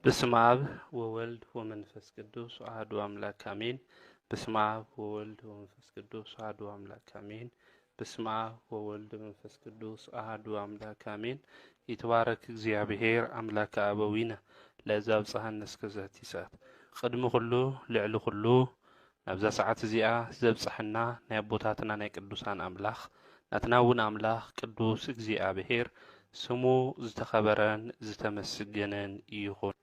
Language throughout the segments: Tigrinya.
በስመ አብ ወወልድ ወመንፈስ ቅዱስ አሐዱ አምላክ አሜን። በስመ አብ ወወልድ ወመንፈስ ቅዱስ አሐዱ አምላክ አሜን። በስመ አብ ወወልድ ወመንፈስ ቅዱስ አሐዱ አምላክ አሜን። ይትባረክ እግዚኣብሔር አምላከ አበዊነ ለዘ አብጽሐነ እስከ ዛቲ ሰዓት። ቅድሚ ኩሉ ልዕሊ ኩሉ ናብዛ ሰዓት እዚኣ ዘብጽሐና ናይ ኣቦታትና ናይ ቅዱሳን ኣምላኽ ናትና እውን ኣምላኽ ቅዱስ እግዚኣብሔር ስሙ ዝተኸበረን ዝተመስገነን ይኹን።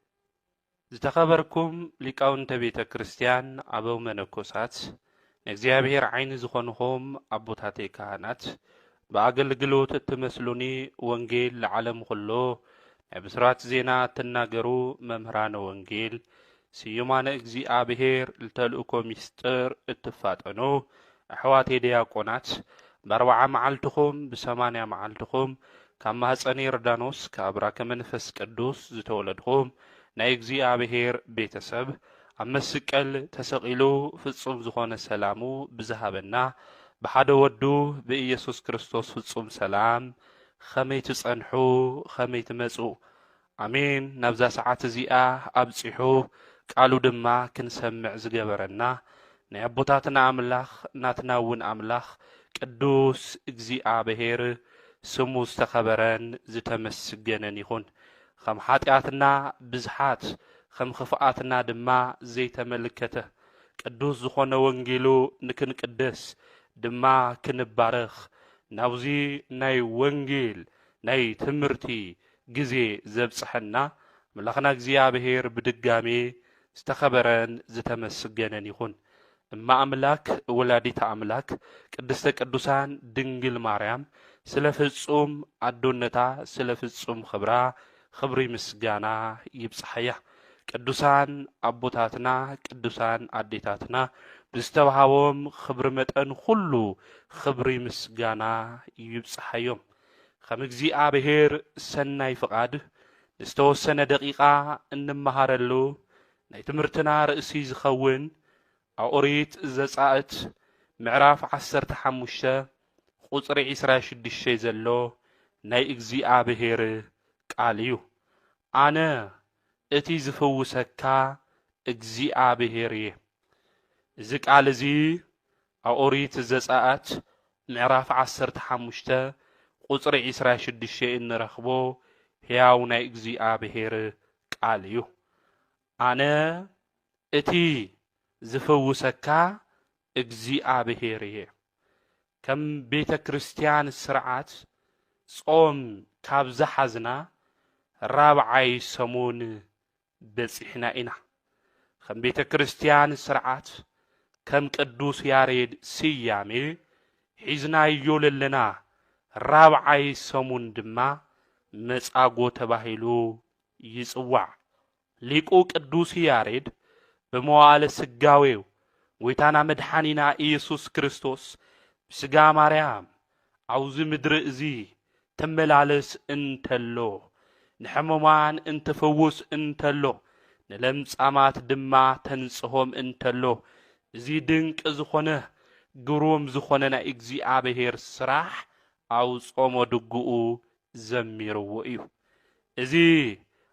ዝተኸበርኩም ሊቃውንተ ቤተ ክርስቲያን፣ ኣበው መነኮሳት፣ ንእግዚኣብሔር ዓይኒ ዝኾንኹም ኣቦታተይ ካህናት፣ ብኣገልግሎት እትመስሉኒ፣ ወንጌል ለዓለም ኩሎ ናይ ብስራት ዜና እትናገሩ መምህራነ ወንጌል፣ ስዩማነ እግዚኣብሔር፣ ልተልእኮ ሚስጥር እትፋጠኑ ኣሕዋተይ ዲያቆናት፣ ብኣርብዓ መዓልትኹም ብሰማንያ መዓልትኹም ካብ ማህፀን ዮርዳኖስ ካብ ብራከ መንፈስ ቅዱስ ዝተወለድኹም ናይ እግዚኣብሔር ቤተሰብ፣ ኣብ መስቀል ተሰቒሉ ፍጹም ዝኾነ ሰላሙ ብዝሃበና ብሓደ ወዱ ብኢየሱስ ክርስቶስ ፍጹም ሰላም ኸመይ ትጸንሑ፣ ኸመይ ትመጹ? ኣሜን። ናብዛ ሰዓት እዚኣ ኣብጺሑ ቃሉ ድማ ክንሰምዕ ዝገበረና ናይ ኣቦታትና ኣምላኽ ናትና እውን ኣምላኽ ቅዱስ እግዚኣብሔር ስሙ ዝተኸበረን ዝተመስገነን ይኹን። ከም ሓጢኣትና ብዝሓት ከም ኽፍኣትና ድማ ዘይተመልከተ ቅዱስ ዝኾነ ወንጌሉ ንክንቅደስ ድማ ክንባረኽ ናብዚ ናይ ወንጌል ናይ ትምህርቲ ግዜ ዘብጽሐና ኣምላኽና እግዚኣብሔር ብድጋሜ ዝተኸበረን ዝተመስገነን ይኹን። እመ ኣምላክ ወላዲተ ኣምላክ ቅድስተ ቅዱሳን ድንግል ማርያም ስለ ፍጹም ኣዶነታ ስለ ፍጹም ኽብራ ኽብሪ ምስጋና ይብጽሓያ። ቅዱሳን ኣቦታትና ቅዱሳን ኣዴታትና ብዝተዋሃቦም ኽብሪ መጠን ኹሉ ኽብሪ ምስጋና ይብጽሓዮም። ኸም እግዚኣብሔር ሰናይ ፍቓድ ንዝተወሰነ ደቂቓ እንመሃረሉ ናይ ትምህርትና ርእሲ ዝኸውን ኣብ ኦሪት ዘጻእት ምዕራፍ ዓሰርተ ሓሙሽተ ቁጽሪ ዕስራ ሽዱሽተ ዘሎ ናይ እግዚኣብሔር ቃል እዩ። ኣነ እቲ ዝፍውሰካ እግዚኣብሔር እየ። እዚ ቃል እዚ ኣብ ኦሪት ዘጻእት ምዕራፍ ዓሰርተ ሓሙሽተ ቁጽሪ ዕስራ ሽዱሽተ እንረኽቦ ሕያው ናይ እግዚኣብሔር ቃል እዩ። ኣነ እቲ ዝፍውሰካ እግዚኣብሔር እየ። ከም ቤተ ክርስቲያን ስርዓት ጾም ካብ ዝሓዝና ራብዓይ ሰሙን በጺሕና ኢና። ከም ቤተ ክርስቲያን ስርዓት ከም ቅዱስ ያሬድ ስያሜ ሒዝናዮ ለለና ራብዓይ ሰሙን ድማ መጻጎ ተባሂሉ ይጽዋዕ። ሊቁ ቅዱስ ያሬድ ብመዋዕለ ስጋዌው ጎይታና መድሓኒና ኢየሱስ ክርስቶስ ብስጋ ማርያም ኣብዚ ምድሪ እዚ ትመላለስ እንተሎ፣ ንሕሙማን እንትፍውስ እንተሎ፣ ንለምጻማት ድማ ተንጽሆም እንተሎ፣ እዚ ድንቂ ዝኾነ ግሩም ዝኾነ ናይ እግዚኣብሔር ስራሕ ኣብ ጾመ ድጉኡ ዘሚርዎ እዩ። እዚ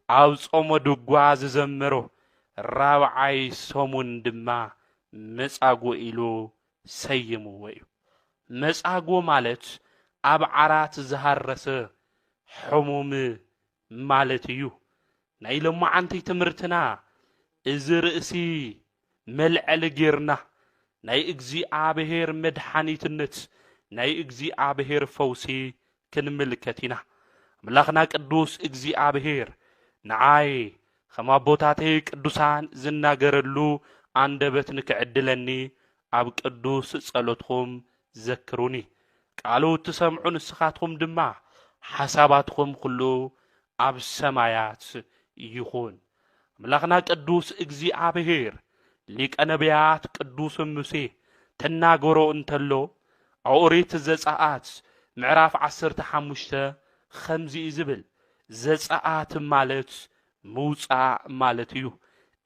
ኣብ ጾመ ድጓ ዝዘመሮ ራብዓይ ሰሙን ድማ መጻጉዕ ኢሉ ሰይምዎ እዩ። መጻጎ ማለት ኣብ ዓራት ዝሃረሰ ሕሙም ማለት እዩ። ናይ ሎማዓንቲ ትምህርትና እዚ ርእሲ መልዐሊ ጌርና ናይ እግዚኣብሔር መድሓኒትነት ናይ እግዚኣብሔር ፈውሲ ክንምልከት ኢና። ኣምላኽና ቅዱስ እግዚኣብሔር ንዓይ ከም ኣቦታተይ ቅዱሳን ዝናገረሉ ኣንደበት ንክዕድለኒ ኣብ ቅዱስ ጸሎትኩም ዘክሩኒ። ቃሉ እትሰምዑ ንስኻትኩም ድማ ሓሳባትኩም ኩሉ ኣብ ሰማያት ይኹን። ኣምላኽና ቅዱስ እግዚኣብሔር ሊቀ ነቢያት ቅዱስ ሙሴ ትናገሮ እንተሎ ኣብ ኦሪት ዘጸኣት ምዕራፍ ዓሰርተ ሓሙሽተ ኸምዚ እዩ ዝብል፣ ዘጸኣት ማለት ምውጻእ ማለት እዩ።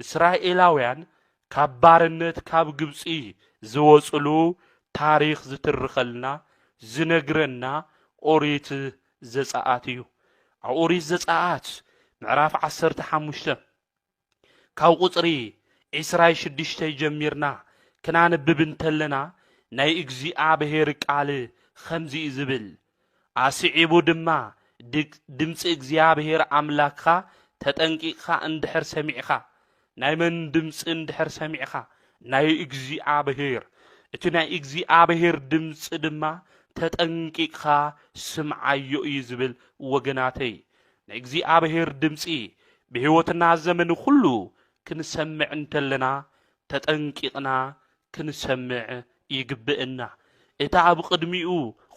እስራኤላውያን ካብ ባርነት ካብ ግብጺ ዝወጽሉ ታሪኽ ዝትርኸልና ዝነግረና ኦሪት ዘጸኣት እዩ። ኣብ ኦሪት ዘጸኣት ምዕራፍ ዓሰርተ ሓሙሽተ ካብ ቁጽሪ ዕስራን ሽዱሽተን ጀሚርና ክናንብብ እንተለና፣ ናይ እግዚኣብሔር ቃል ከምዚ እዩ ዝብል፣ ኣስዒቡ ድማ፣ ድግ-፣ ድምፂ እግዚኣብሔር ኣምላክካ ተጠንቂቕካ እንድሕር ሰሚዕካ፣ ናይ መን ድምፂ እንድሕር ሰሚዕካ? ናይ እግዚኣብሔር። እቲ ናይ እግዚኣብሔር ድምፂ ድማ ተጠንቂቕካ ስምዓዮ እዩ ዝብል። ወገናተይ፣ ናይ እግዚኣብሔር ድምፂ ብህይወትና ዘመን ኩሉ ክንሰምዕ እንተለና፣ ተጠንቂቕና ክንሰምዕ ይግብእና። እቲ ኣብ ቅድሚኡ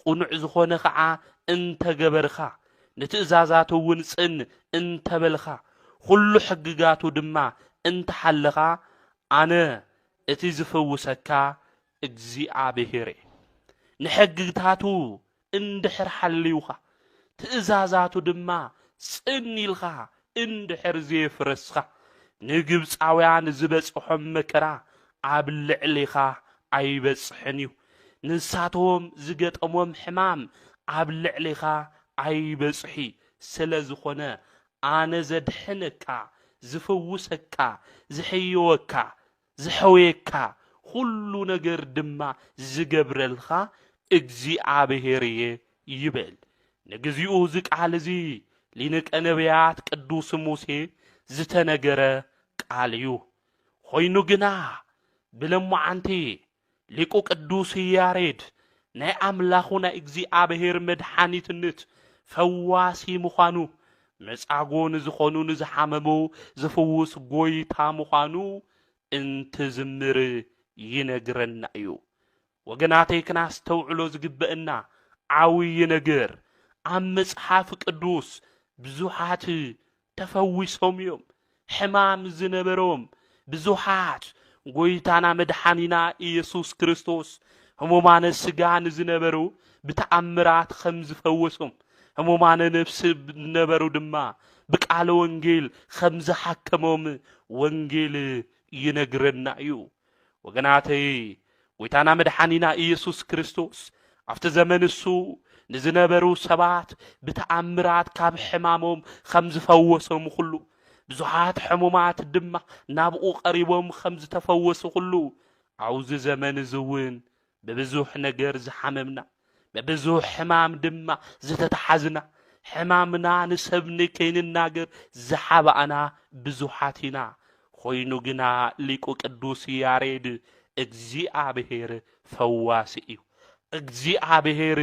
ቅኑዕ ዝኾነ ኸዓ እንተገበርካ፣ ንትእዛዛቱ እውን ጽን እንተበልካ፣ ኩሉ ሕግጋቱ ድማ እንተሓለኻ፣ ኣነ እቲ ዝፍውሰካ እግዚኣብሔር እየ። ንሕግታቱ እንድሕር ሓልዩኻ፣ ትእዛዛቱ ድማ ጽን ኢልኻ እንድሕር ዘየፍረስኻ፣ ንግብጻውያን ዝበጽሖም መከራ ኣብ ልዕሌኻ ኣይበጽሕን እዩ። ንሳቶም ዝገጠሞም ሕማም ኣብ ልዕሌኻ ኣይበጽሒ። ስለ ዝኾነ፣ ኣነ ዘድሕነካ፣ ዝፍውሰካ፣ ዝሕየወካ፣ ዝሐውየካ፣ ኩሉ ነገር ድማ ዝገብረልካ እግዚኣብሔር እየ ይብል። ንግዚኡ እዚ ቃል እዚ ሊቀ ነቢያት ቅዱስ ሙሴ ዝተነገረ ቃል እዩ። ኾይኑ ግና ብለማዓንቲ ሊቁ ቅዱስ ያሬድ ናይ ኣምላኹ ናይ እግዚኣብሔር መድሓኒትነት ፈዋሲ ምዃኑ፣ መጻጎ ንዝኾኑ ንዝሓመሙ ዝፍውስ ጎይታ ምዃኑ እንትዝምር ይነግረና እዩ። ወገናተይ፣ ክናስተውዕሎ ዝግበእና ዓብዪ ነገር፣ ኣብ መጽሓፍ ቅዱስ ብዙሓት ተፈዊሶም እዮም። ሕማም ዝነበሮም ብዙሓት፣ ጎይታና መድሓኒና ኢየሱስ ክርስቶስ ህሙማነ ስጋ ንዝነበሩ ብተኣምራት ከም ዝፈወሶም፣ ህሙማነ ነፍሲ ዝነበሩ ድማ ብቃለ ወንጌል ከም ዝሓከሞም ወንጌል ይነግረና እዩ። ወገናተይ፣ ጎይታና መድሓኒና ኢየሱስ ክርስቶስ ኣብቲ ዘመን እሱ ንዝነበሩ ሰባት ብተኣምራት ካብ ሕማሞም ከም ዝፈወሶም ኩሉ፣ ብዙሓት ሕሙማት ድማ ናብኡ ቀሪቦም ከም ዝተፈወሱ ኩሉ፣ ኣብዚ ዘመን እዚ እውን ብብዙሕ ነገር ዝሓመምና፣ ብብዙሕ ሕማም ድማ ዝተተሓዝና፣ ሕማምና ንሰብ ንከይንናገር ዝሓባእና ብዙሓት ኢና። ኮይኑ ግና ሊቁ ቅዱስ ያሬድ እግዚኣብሔር ፈዋሲ እዩ፣ እግዚኣብሔር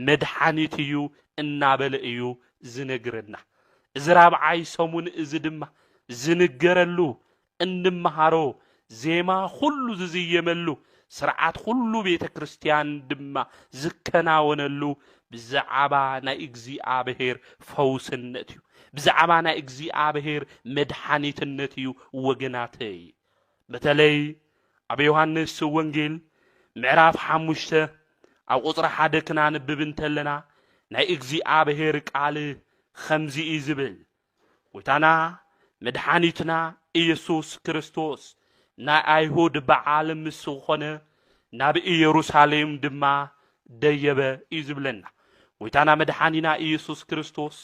መድሓኒት እዩ እናበለ እዩ ዝነግረና። እዚ ራብዓይ ሰሙን እዚ ድማ ዝንገረሉ፣ እንመሃሮ፣ ዜማ ኩሉ ዝዝየመሉ፣ ስርዓት ኩሉ ቤተ ክርስቲያን ድማ ዝከናወነሉ ብዛዕባ ናይ እግዚኣብሔር ፈውስነት እዩ። ብዛዕባ ናይ እግዚኣብሔር መድሓኒትነት እዩ ወገናተይ። በተለይ ኣብ ዮሃንስ ወንጌል ምዕራፍ ሓሙሽተ ኣብ ቁጽሪ ሓደ ክናንብብ እንተለና፣ ናይ እግዚኣብሔር ቃል ኸምዚ እዩ ዝብል፣ ጎይታና መድሓኒትና ኢየሱስ ክርስቶስ ናይ ኣይሁድ በዓል ምስ ኾነ፣ ናብ ኢየሩሳሌም ድማ ደየበ እዩ ዝብለና። ጎይታና መድሓኒና ኢየሱስ ክርስቶስ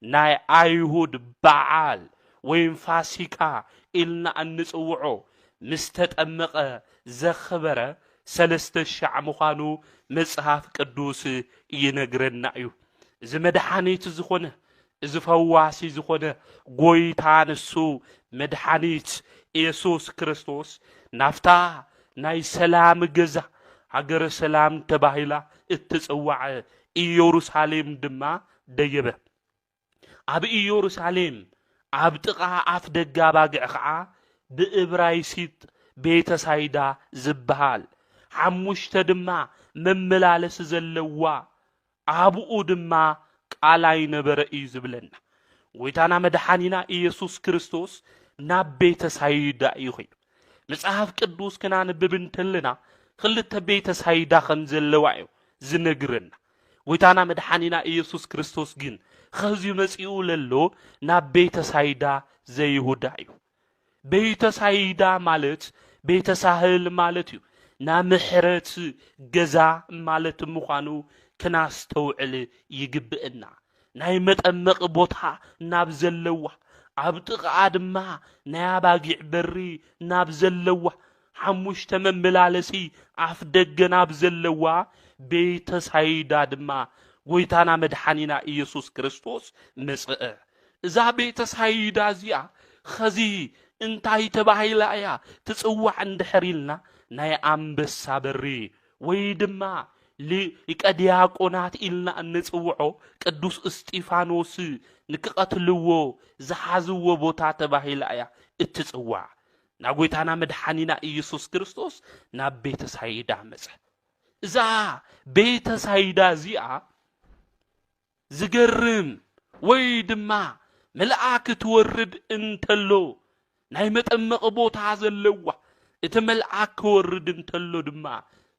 ናይ ኣይሁድ በዓል ወይም ፋሲካ ኢልና እንጽውዖ ምስ ተጠመቐ ዘኽበረ ሰለስተ ሻዕ ምዃኑ መጽሓፍ ቅዱስ ይነግረና እዩ። እዚ መድሓኒት ዝኾነ፣ እዚ ፈዋሲ ዝኾነ ጎይታ ንሱ መድሓኒት ኢየሱስ ክርስቶስ ናብታ ናይ ሰላም ገዛ፣ ሃገረ ሰላም ተባሂላ እትጽዋዕ ኢየሩሳሌም ድማ ደየበ። ኣብ ኢየሩሳሌም ኣብ ጥቓ ኣፍ ደገ ኣባግዕ ኸዓ ብእብራይስጥ ቤተሳይዳ ዝበሃል፣ ሓሙሽተ ድማ መመላለሲ ዘለዋ፣ ኣብኡ ድማ ቃላይ ነበረ እዩ ዝብለና። ጎይታና መድሓኒና ኢየሱስ ክርስቶስ ናብ ቤተሳይዳ እዩ ኸይዱ። መጽሓፍ ቅዱስ ክናንብብ እንተለና፣ ክልተ ቤተሳይዳ ከም ዘለዋ እዩ ዝነግረና። ጎይታና መድሓኒና ኢየሱስ ክርስቶስ ግን ኸዚ መጺኡ ለሎ ናብ ቤተሳይዳ ዘይሁዳ እዩ። ቤተሳይዳ ማለት ቤተሳህል ማለት እዩ። ናይ ምሕረት ገዛ ማለት ምዃኑ ክናስተውዕል ይግብእና። ናይ መጠመቂ ቦታ ናብ ዘለዋ፣ ኣብ ጥቓኣ ድማ ናይ ኣባጊዕ በሪ ናብ ዘለዋ፣ ሓሙሽተ መመላለሲ ኣፍ ደገ ናብ ዘለዋ ቤተ ሳይዳ ድማ ጎይታና መድሓኒና ኢየሱስ ክርስቶስ መጽአ። እዛ ቤተ ሳይዳ እዚኣ ኸዚ እንታይ ተባሂላ እያ ትጽዋዕ እንድሕር ኢልና፣ ናይ ኣንበሳ በሪ ወይ ድማ ሊቀ ዲያቆናት ኢልና እንጽውዖ ቅዱስ እስጢፋኖስ ንክቐትልዎ ዝሓዝዎ ቦታ ተባሂላ እያ እትጽዋዕ። ናብ ጎይታና መድሓኒና ኢየሱስ ክርስቶስ ናብ ቤተ ሳይዳ መጸ። እዛ ቤተ ሳይዳ እዚኣ ዝገርም ወይ ድማ መልኣክ ትወርድ እንተሎ ናይ መጠመቒ ቦታ ዘለዋ፣ እቲ መልኣክ ክወርድ እንተሎ ድማ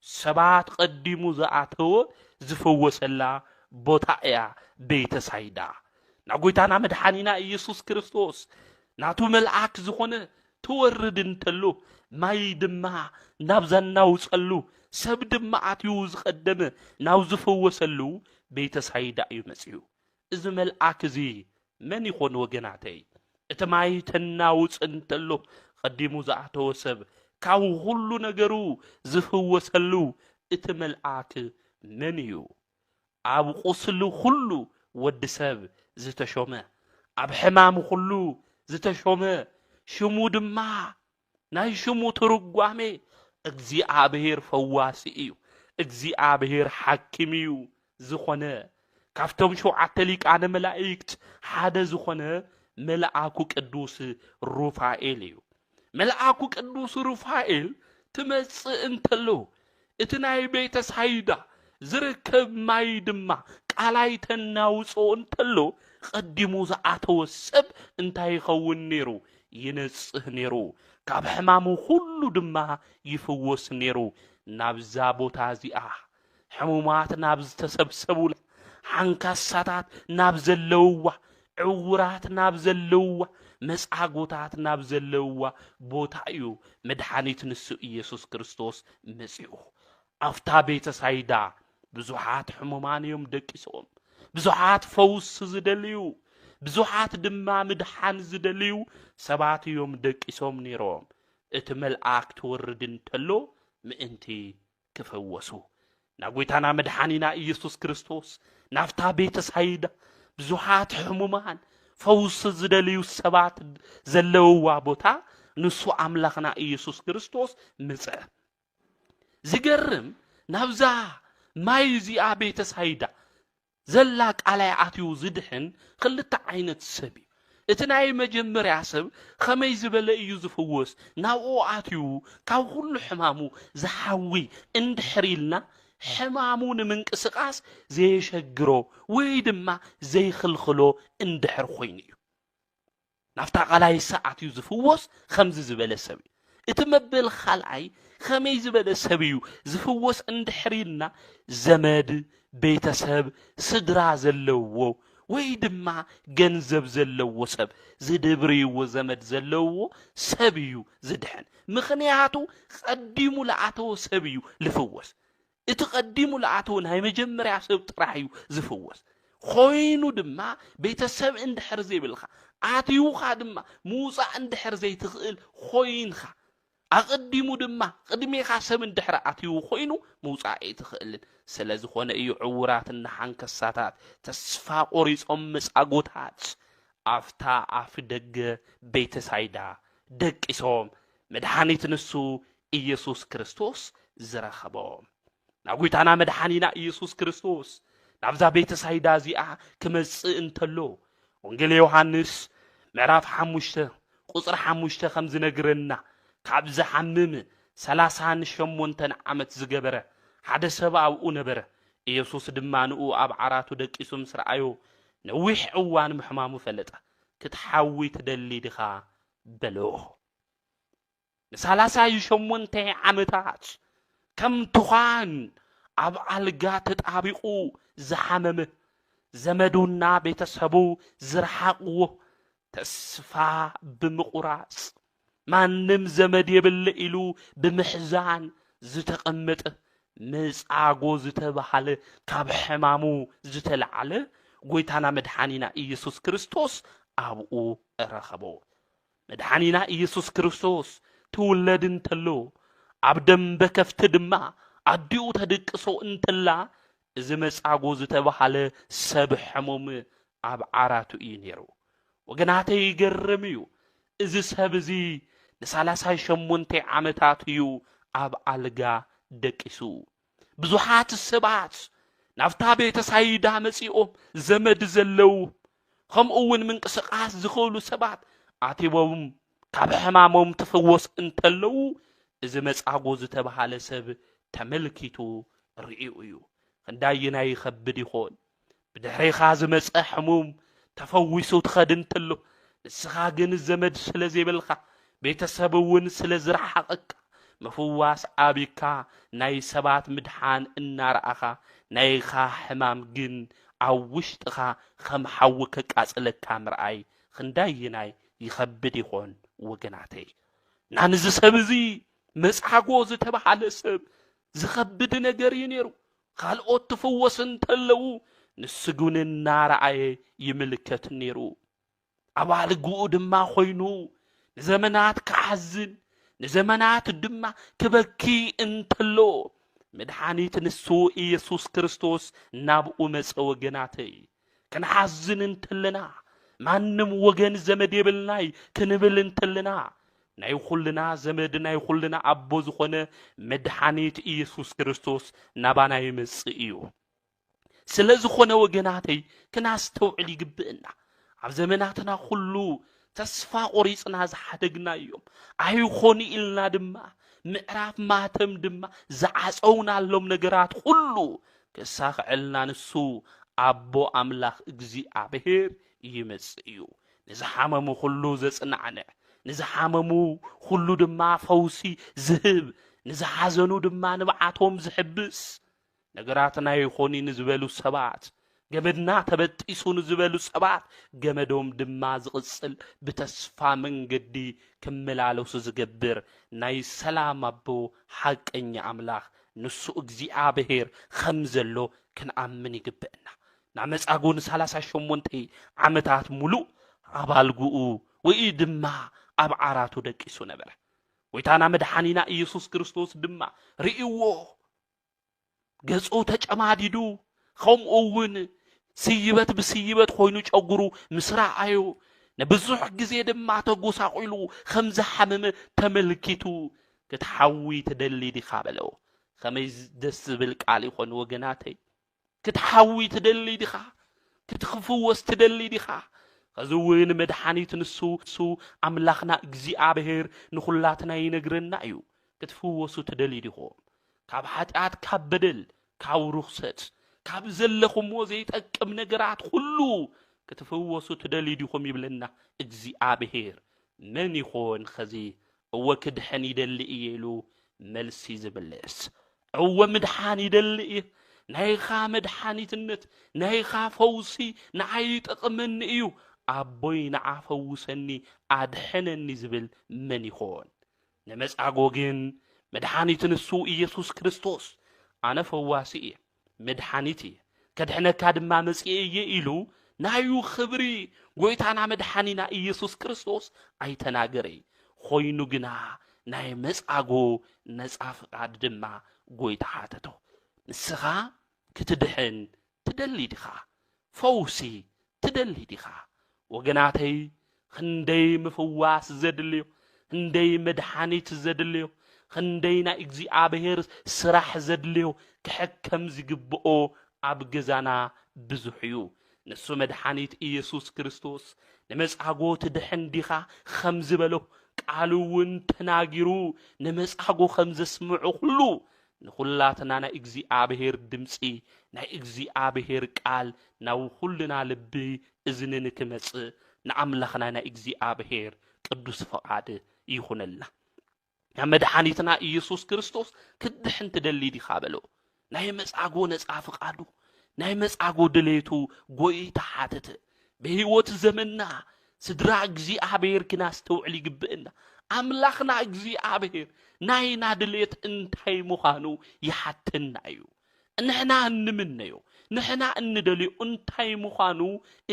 ሰባት ቀዲሙ ዝኣተወ ዝፈወሰላ ቦታ እያ ቤተ ሳይዳ። ናብ ጎይታና መድሓኒና ኢየሱስ ክርስቶስ ናቱ መልኣክ ዝኾነ ትወርድ እንተሎ፣ ማይ ድማ ናብ ዘናውጸሉ፣ ሰብ ድማ ኣትዩ ዝቐደመ ናብ ዝፈወሰሉ ቤተ ሳይዳ እዩ መጺኡ። እዚ መልኣክ እዚ መን ይኾን ወገናተይ? እቲ ማይ ተናውጽ እንተሎ ቀዲሙ ዝኣተወ ሰብ፣ ካብ ኩሉ ነገሩ ዝፍወሰሉ እቲ መልኣክ መን እዩ? ኣብ ቁስሊ ኩሉ ወዲ ሰብ ዝተሾመ፣ ኣብ ሕማም ኩሉ ዝተሾመ፣ ሽሙ ድማ ናይ ሽሙ ትርጓሜ እግዚኣብሔር ፈዋሲ እዩ፣ እግዚኣብሔር ሓኪም እዩ ዝኾነ፣ ካብቶም ሸውዓተ ሊቃነ መላእክት ሓደ ዝኾነ መልኣኩ ቅዱስ ሩፋኤል እዩ። መልኣኩ ቅዱስ ሩፋኤል ትመጽእ እንተሎ፣ እቲ ናይ ቤተ ሳይዳ ዝርከብ ማይ ድማ ቃላይ ተናውጾ እንተሎ፣ ቀዲሙ ዝኣተወ ሰብ እንታይ ይኸውን ነይሩ? ይነጽህ ነይሩ። ካብ ሕማሙ ኩሉ ድማ ይፍወስ ነይሩ። ናብዛ ቦታ እዚኣ ሕሙማት ናብ ዝተሰብሰቡላ፣ ሓንካሳታት ናብ ዘለውዋ፣ ዕውራት ናብ ዘለውዋ፣ መጻጎታት ናብ ዘለውዋ ቦታ እዩ መድሓኒት ንሱ ኢየሱስ ክርስቶስ መጺኡ። ኣብታ ቤተ ሳይዳ ብዙሓት ሕሙማን እዮም ደቂሶም። ብዙሓት ፈውስ ዝደልዩ፣ ብዙሓት ድማ ምድሓን ዝደልዩ ሰባት እዮም ደቂሶም ነይሮም። እቲ መልኣክ ትወርድ እንተሎ ምእንቲ ክፍወሱ። ናብ ጎይታና መድሓኒና ኢየሱስ ክርስቶስ ናብታ ቤተ ሳይዳ ብዙሓት ሕሙማን ፈውሲ ዝደልዩ ሰባት ዘለውዋ ቦታ ንሱ ኣምላኽና ኢየሱስ ክርስቶስ ምጸ። ዝገርም፣ ናብዛ ማይ እዚኣ ቤተ ሳይዳ ዘላ ቃላይ ኣትዩ ዝድሕን ክልተ ዓይነት ሰብ እዩ። እቲ ናይ መጀመርያ ሰብ ኸመይ ዝበለ እዩ ዝፍወስ? ናብኡ ኣትዩ ካብ ኩሉ ሕማሙ ዝሓዊ እንድሕር ኢልና፣ ሕማሙ ንምንቅስቓስ ዘየሸግሮ ወይ ድማ ዘይኽልኽሎ እንድሕር ኮይኑ እዩ። ናብታ ቃላይ ኣትዩ ዝፍወስ ከምዚ ዝበለ ሰብ እዩ። እቲ መበል ካልኣይ ኸመይ ዝበለ ሰብ እዩ ዝፍወስ እንድሕር ኢልና፣ ዘመድ፣ ቤተሰብ፣ ስድራ ዘለዎ ወይ ድማ ገንዘብ ዘለዎ ሰብ፣ ዝድብርይዎ ዘመድ ዘለዎ ሰብ እዩ ዝድሕን። ምኽንያቱ ቀዲሙ ለኣተወ ሰብ እዩ ልፍወስ። እቲ ቀዲሙ ለኣተወ ናይ መጀመርያ ሰብ ጥራሕ እዩ ዝፍወስ። ኮይኑ ድማ ቤተሰብ እንድሕር ዘይብልኻ፣ ኣትዩኻ ድማ ምውጻእ እንድሕር ዘይትኽእል ኮይንኻ፣ ኣቐዲሙ ድማ ቅድሜኻ ሰብ እንድሕር ኣትዩ ኮይኑ ምውጻእ ኣይትኽእልን። ስለ ዝኾነ እዩ ዕውራትን ሓንከሳታት፣ ተስፋ ቆሪጾም መጻጎታት ኣብታ ኣፍ ደገ ቤተሳይዳ ደቂሶም፣ መድሓኒት ንሱ ኢየሱስ ክርስቶስ ዝረኸቦም። ናብ ጎይታና መድሓኒና ኢየሱስ ክርስቶስ ናብዛ ቤተሳይዳ እዚኣ ክመጽእ እንተሎ፣ ወንጌል ዮሃንስ ምዕራፍ ሓሙሽተ ቁጽሪ ሓሙሽተ ከም ዝነግረና፣ ካብ ዝሓምም ሰላሳን ሸሞንተን ዓመት ዝገበረ ሓደ ሰብ ኣብኡ ነበረ። ኢየሱስ ድማ ንኡ ኣብ ዓራቱ ደቂሱ ምስ ረኣዮ፣ ነዊሕ እዋን ምሕማሙ ፈለጠ። "ክትሓዊ ትደሊ ዲኻ?" በሎ። ንሳላሳይ ሸሞንተ ዓመታት ከም ትዃን ኣብ ኣልጋ ተጣቢቑ ዝሓመመ፣ ዘመዱና ቤተሰቡ ዝረሓቕዎ፣ ተስፋ ብምቑራጽ፣ ማንም ዘመድ የብለ ኢሉ ብምሕዛን ዝተቐመጠ፣ መጻጎ ዝተባህለ ካብ ሕማሙ ዝተላዕለ፣ ጎይታና መድሓኒና ኢየሱስ ክርስቶስ ኣብኡ ረኸቦ። መድሓኒና ኢየሱስ ክርስቶስ ትውለድ እንተሎ፣ ኣብ ደንበ ከፍቲ ድማ ኣዲኡ ተድቅሶ እንተላ፣ እዚ መጻጎ ዝተባሃለ ሰብ ሕሙም ኣብ ዓራቱ እዩ ነይሩ። ወገናተይ፣ ይገርም እዩ። እዚ ሰብ እዚ ንሳላሳይ ሸሞንተ ዓመታት እዩ ኣብ ኣልጋ ደቂሱ። ብዙሓት ሰባት ናብታ ቤተ ሳይዳ መጺኦም፣ ዘመድ ዘለዉ፣ ከምኡ እውን ምንቅስቓስ ዝኽእሉ ሰባት ኣቲቦም ካብ ሕማሞም ትፍወስ እንተለዉ፣ እዚ መጻጎ ዝተባሃለ ሰብ ተመልኪቱ ርእዩ እዩ። ክንዳይናይ ይኸብድ ይኾን? ብድሕሬኻ ዝመጸ ሕሙም ተፈዊሱ ትኸድ እንተሎ፣ ንስኻ ግን ዘመድ ስለ ዘይብልካ፣ ቤተሰብ እውን ስለ ዝረሓቐካ፣ ምፍዋስ ኣቢካ ናይ ሰባት ምድሓን እናረኣኻ፣ ናይኻ ሕማም ግን ኣብ ውሽጥኻ ከም ሓዊ ከቃጽለካ ምርኣይ ክንዳይናይ ይኸብድ ይኾን ወገናተይ? ናንዚ ሰብ እዚ መጻጎ ዝተባሃለ ሰብ ዝኸብድ ነገር እዩ ነይሩ። ካልኦት ትፍወስ እንተለዉ፣ ንሱ ግን እናረኣየ ይምልከት ነይሩ። ኣብ ኣልግኡ ድማ ኮይኑ ንዘመናት ክሓዝን ንዘመናት ድማ ክበኪ እንተሎ፣ መድሓኒት ንሱ ኢየሱስ ክርስቶስ ናብኡ መጸ። ወገናተይ፣ ክንሓዝን እንተለና፣ ማንም ወገን ዘመድ የብልናይ ክንብል እንተለና፣ ናይ ኩልና ዘመድ ናይ ኩልና ኣቦ ዝኾነ መድሓኒት ኢየሱስ ክርስቶስ ናባና ይመጽእ እዩ። ስለ ዝኾነ ወገናተይ፣ ክናስተውዕል ይግብእና። ኣብ ዘመናትና ኩሉ ተስፋ ቆሪጽና ዝሓደግናዮም፣ ኣይኾኑ ኢልና ድማ ምዕራፍ ማተም ድማ ዝዓጸውናሎም ነገራት ኩሉ ክሳኽዐልና ንሱ ኣቦ ኣምላኽ እግዚኣብሔር ይመጽእ እዩ። ንዝሓመሙ ኩሉ ዘጽናዕንዕ፣ ንዝሓመሙ ኩሉ ድማ ፈውሲ ዝህብ፣ ንዝሓዘኑ ድማ ንብዓቶም ዝሕብስ፣ ነገራትና ይኾኒ ንዝበሉ ሰባት፣ ገመድና ተበጢሱ ንዝበሉ ሰባት፣ ገመዶም ድማ ዝቕጽል፣ ብተስፋ መንገዲ ክመላለሱ ዝገብር ናይ ሰላም ኣቦ ሓቀኛ ኣምላኽ ንሱ እግዚኣብሔር ከም ዘሎ ክንኣምን ይግብእና። ናብ መጻጉ ንሳላሳ ሸሞንተ ዓመታት ሙሉእ ኣብ ኣልግኡ ወይ ድማ ኣብ ዓራቱ ደቂሱ ነበረ። ጎይታና መድሓኒና ኢየሱስ ክርስቶስ ድማ ርእይዎ፣ ገጹ ተጨማዲዱ፣ ከምኡ እውን ስይበት ብስይበት ኮይኑ ጨጉሩ ምስ ረኣዮ፣ ንብዙሕ ግዜ ድማ ተጎሳቑሉ ከም ዝሓመመ ተመልኪቱ፣ "ክትሓዊ ትደሊ ዲኻ?" በሎ። ከመይ ደስ ዝብል ቃል ይኾን ወገናተይ! "ክትሓዊ ትደሊ ዲኻ? ክትፍወስ ትደሊ ዲኻ?" ኸዚ እውን መድሓኒት ንሱ፣ ንሱ ኣምላኽና እግዚኣብሔር ንኹላትና ይነግረና እዩ። "ክትፍወሱ ትደሊ ዲኹም? ካብ ሓጢኣት፣ ካብ በደል፣ ካብ ርኽሰት፣ ካብ ዘለኹምዎ ዘይጠቅም ነገራት ኩሉ ክትፍወሱ ትደሊ ዲኹም?" ይብለና እግዚኣብሔር። መን ይኾን ኸዚ "እወ ክድሕን ይደሊ እየ" ኢሉ መልሲ ዝምልስ? "እወ ምድሓን ይደሊ እየ። ናይኻ መድሓኒትነት፣ ናይኻ ፈውሲ ንዓይ ይጠቕመኒ እዩ። ኣቦይ ንዓ ፈውሰኒ፣ ኣድሕነኒ" ዝብል መን ይኾን? ንመጻጎ ግን መድሓኒት ንሱ ኢየሱስ ክርስቶስ፣ "ኣነ ፈዋሲ እየ፣ መድሓኒት እየ፣ ከድሕነካ ድማ መጺኤ እየ" ኢሉ ናዩ ክብሪ ጎይታና መድሓኒና ኢየሱስ ክርስቶስ ኣይተናገረይ። ኮይኑ ግና ናይ መጻጎ ነጻ ፍቓድ ድማ ጎይታ ሓተቶ። "ንስኻ ክትድሕን ትደሊ ዲኻ? ፈውሲ ትደሊ ዲኻ?" ወገናተይ፣ ክንደይ ምፍዋስ ዘድልዮ፣ ክንደይ መድሓኒት ዘድልዮ፣ ክንደይ ናይ እግዚኣብሔር ስራሕ ዘድልዮ፣ ክሕከም ዝግብኦ ኣብ ገዛና ብዙሕ እዩ። ንሱ መድሓኒት ኢየሱስ ክርስቶስ፣ "ንመጻጎ ትድሕን ዲኻ?" ከም ዝበሎ፣ ቃሉ እውን ተናጊሩ፣ ንመጻጎ ከም ዘስምዑ ኩሉ፣ ንኹላትና ናይ እግዚኣብሔር ድምጺ፣ ናይ እግዚኣብሔር ቃል ናብ ኩልና ልቢ እዝኒ ንክመጽእ፣ ንኣምላኽና ናይ እግዚኣብሔር ቅዱስ ፍቓድ ይኹነልና። ናብ መድሓኒትና ኢየሱስ ክርስቶስ "ክትድሕን ትደሊ ዲኻ?" በሎ። ናይ መጻጎ ነጻ ፍቓዱ፣ ናይ መጻጎ ድሌቱ ጎይታ ሓተተ። ብህይወት ዘመንና ስድራ እግዚኣብሔር ክናስተውዕል ይግብእና። ኣምላኽና እግዚኣብሔር ናይና ድሌት እንታይ ምዃኑ ይሓተና እዩ። ንሕና እንምነዮ፣ ንሕና እንደልዮ እንታይ ምዃኑ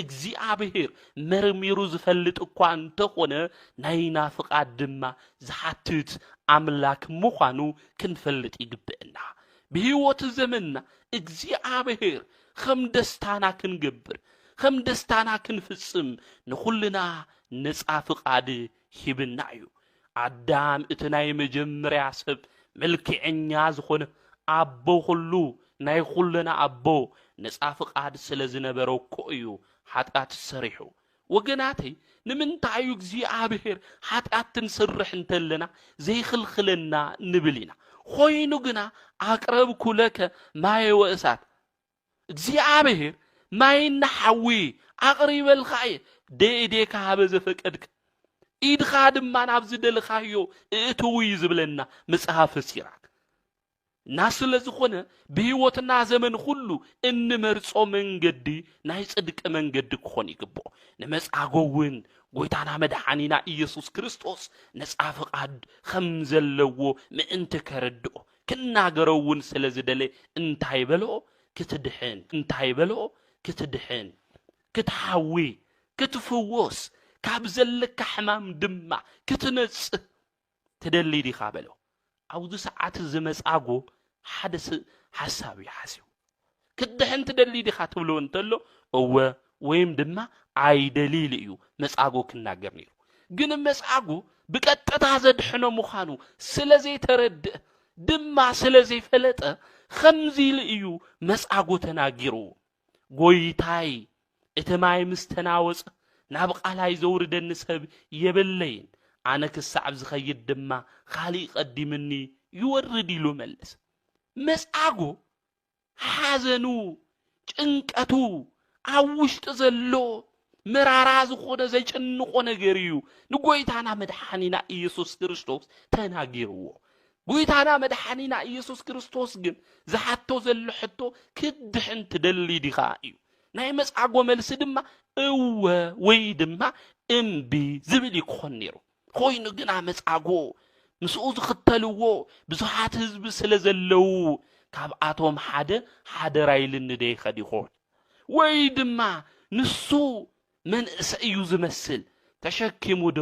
እግዚኣብሔር መርሚሩ ዝፈልጥ እኳ እንተኾነ፣ ናይና ፍቓድ ድማ ዝሓትት ኣምላክ ምዃኑ ክንፈልጥ ይግብእና። ብህይወት ዘመንና እግዚኣብሔር ከም ደስታና ክንገብር፣ ከም ደስታና ክንፍጽም ንኹልና ነጻ ፍቓድ ሂብና እዩ። ኣዳም እቲ ናይ መጀመርያ ሰብ፣ መልክዐኛ ዝኾነ፣ ኣቦ ኩሉ፣ ናይ ኩልና ኣቦ፣ ነጻ ፍቓድ ስለ ዝነበሮ እኮ እዩ ሓጢኣት ሰሪሑ። ወገናተይ፣ ንምንታይ እዩ እግዚኣብሔር ሓጢኣት ክንሰርሕ እንተለና ዘይኽልኽለና ንብል ኢና? ኮይኑ ግና፣ ኣቅረብኩ ለከ ማየ ወእሳት፣ እግዚኣብሔር ማይና ሓዊ ኣቕሪበልካ እየ፣ ደኢዴካ ሃበ ዘፈቀድክ፣ ኢድኻ ድማ ናብ ዝደለኻዮ እእትው እዩ ዝብለና መጽሓፈ ሲራክ። እና ስለ ዝኾነ፣ ብህይወትና ዘመን ኩሉ እንመርጾ መንገዲ ናይ ጽድቂ መንገዲ ክኾን ይግብኦ። ንመጻጎ እውን ጎይታና መድሓኒና ኢየሱስ ክርስቶስ ነጻ ፍቓድ ከም ዘለዎ ምእንቲ ከረድኦ፣ ክናገሮ እውን ስለ ዝደለ እንታይ በልኦ? ክትድሕን። እንታይ በልኦ? ክትድሕን፣ ክትሓዊ፣ ክትፍወስ፣ ካብ ዘለካ ሕማም ድማ ክትነጽህ ትደሊ ዲኻ በሎ። ኣብዚ ሰዓት እዚ መጻጎ ሓደ ስ-፣ ሓሳብ እዩ ሓሲቡ። "ክትድሕን ትደሊ ዲኻ?" ትብሎ እንተሎ፣ "እወ" ወይም ድማ "ኣይደሊ" ኢሉ እዩ መጻጎ ክናገር ነይሩ። ግን መጻጎ ብቀጥታ ዘድሕኖ ምዃኑ ስለ ዘይተረድእ ድማ ስለ ዘይፈለጠ፣ ከምዚ ኢሉ እዩ መጻጎ ተናጊሩ። "ጎይታይ፣ እቲ ማይ ምስ ተናወጸ፣ ናብ ቃላይ ዘውርደኒ ሰብ የብለይን፣ ኣነ ክሳዕ ዝኸይድ ድማ፣ ኻልእ ቀዲምኒ ይወርድ" ኢሉ መለሰ። መጻጎ ሓዘኑ፣ ጭንቀቱ፣ ኣብ ውሽጡ ዘሎ መራራ ዝኾነ ዘጨንቆ ነገር እዩ ንጎይታና መድሓኒና ኢየሱስ ክርስቶስ ተናጊርዎ። ጎይታና መድሓኒና ኢየሱስ ክርስቶስ ግን ዝሓቶ ዘሎ ሕቶ፣ "ክትድሕን ትደሊ ዲኻ?" እዩ። ናይ መጻጎ መልሲ ድማ "እወ" ወይ ድማ "እምቢ" ዝብል እዩ ክኾን ነይሩ። ኮይኑ ግና መጻጎ ምስኡ ዝኽተልዎ ብዙሓት ህዝቢ ስለ ዘለዉ፣ ካብኣቶም ሓደ ሓደራ ኢልኒ ዶ ይኸድ ይኾን? ወይ ድማ ንሱ መንእሰይ እዩ ዝመስል፣ ተሸኪሙ ዶ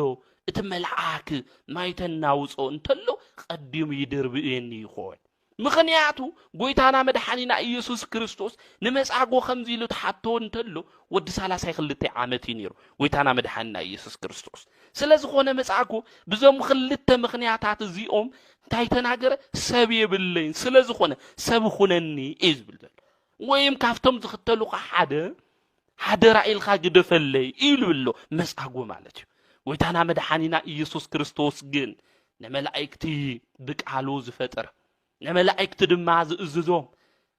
እቲ መልኣክ ማይ ተናውጾ እንተሎ ቀዲሙ ይድርብየኒ ይኾን? ምኽንያቱ ጎይታና መድሓኒና ኢየሱስ ክርስቶስ ንመጻጎ ከምዚ ኢሉ ትሓቶ እንተሎ፣ ወዲ ሰላሳ ክልተ ዓመት እዩ ነይሩ ጎይታና መድሓኒና ኢየሱስ ክርስቶስ። ስለ ዝኾነ መጻጎ ብዞም ክልተ ምኽንያታት እዚኦም እንታይ ተናገረ? "ሰብ የብለይን፣ ስለ ዝኾነ ሰብ ኩነኒ" እዩ ዝብል ዘሎ። ወይም ካብቶም ዝኽተሉኻ ሓደ ሓደራ ኢልካ ግደፈለይ ኢሉ ኣሎ መጻጎ ማለት እዩ። ጎይታና መድሓኒና ኢየሱስ ክርስቶስ ግን ንመላእክቲ ብቃሉ ዝፈጠረ፣ ንመላእክቲ ድማ ዝእዝዞም፣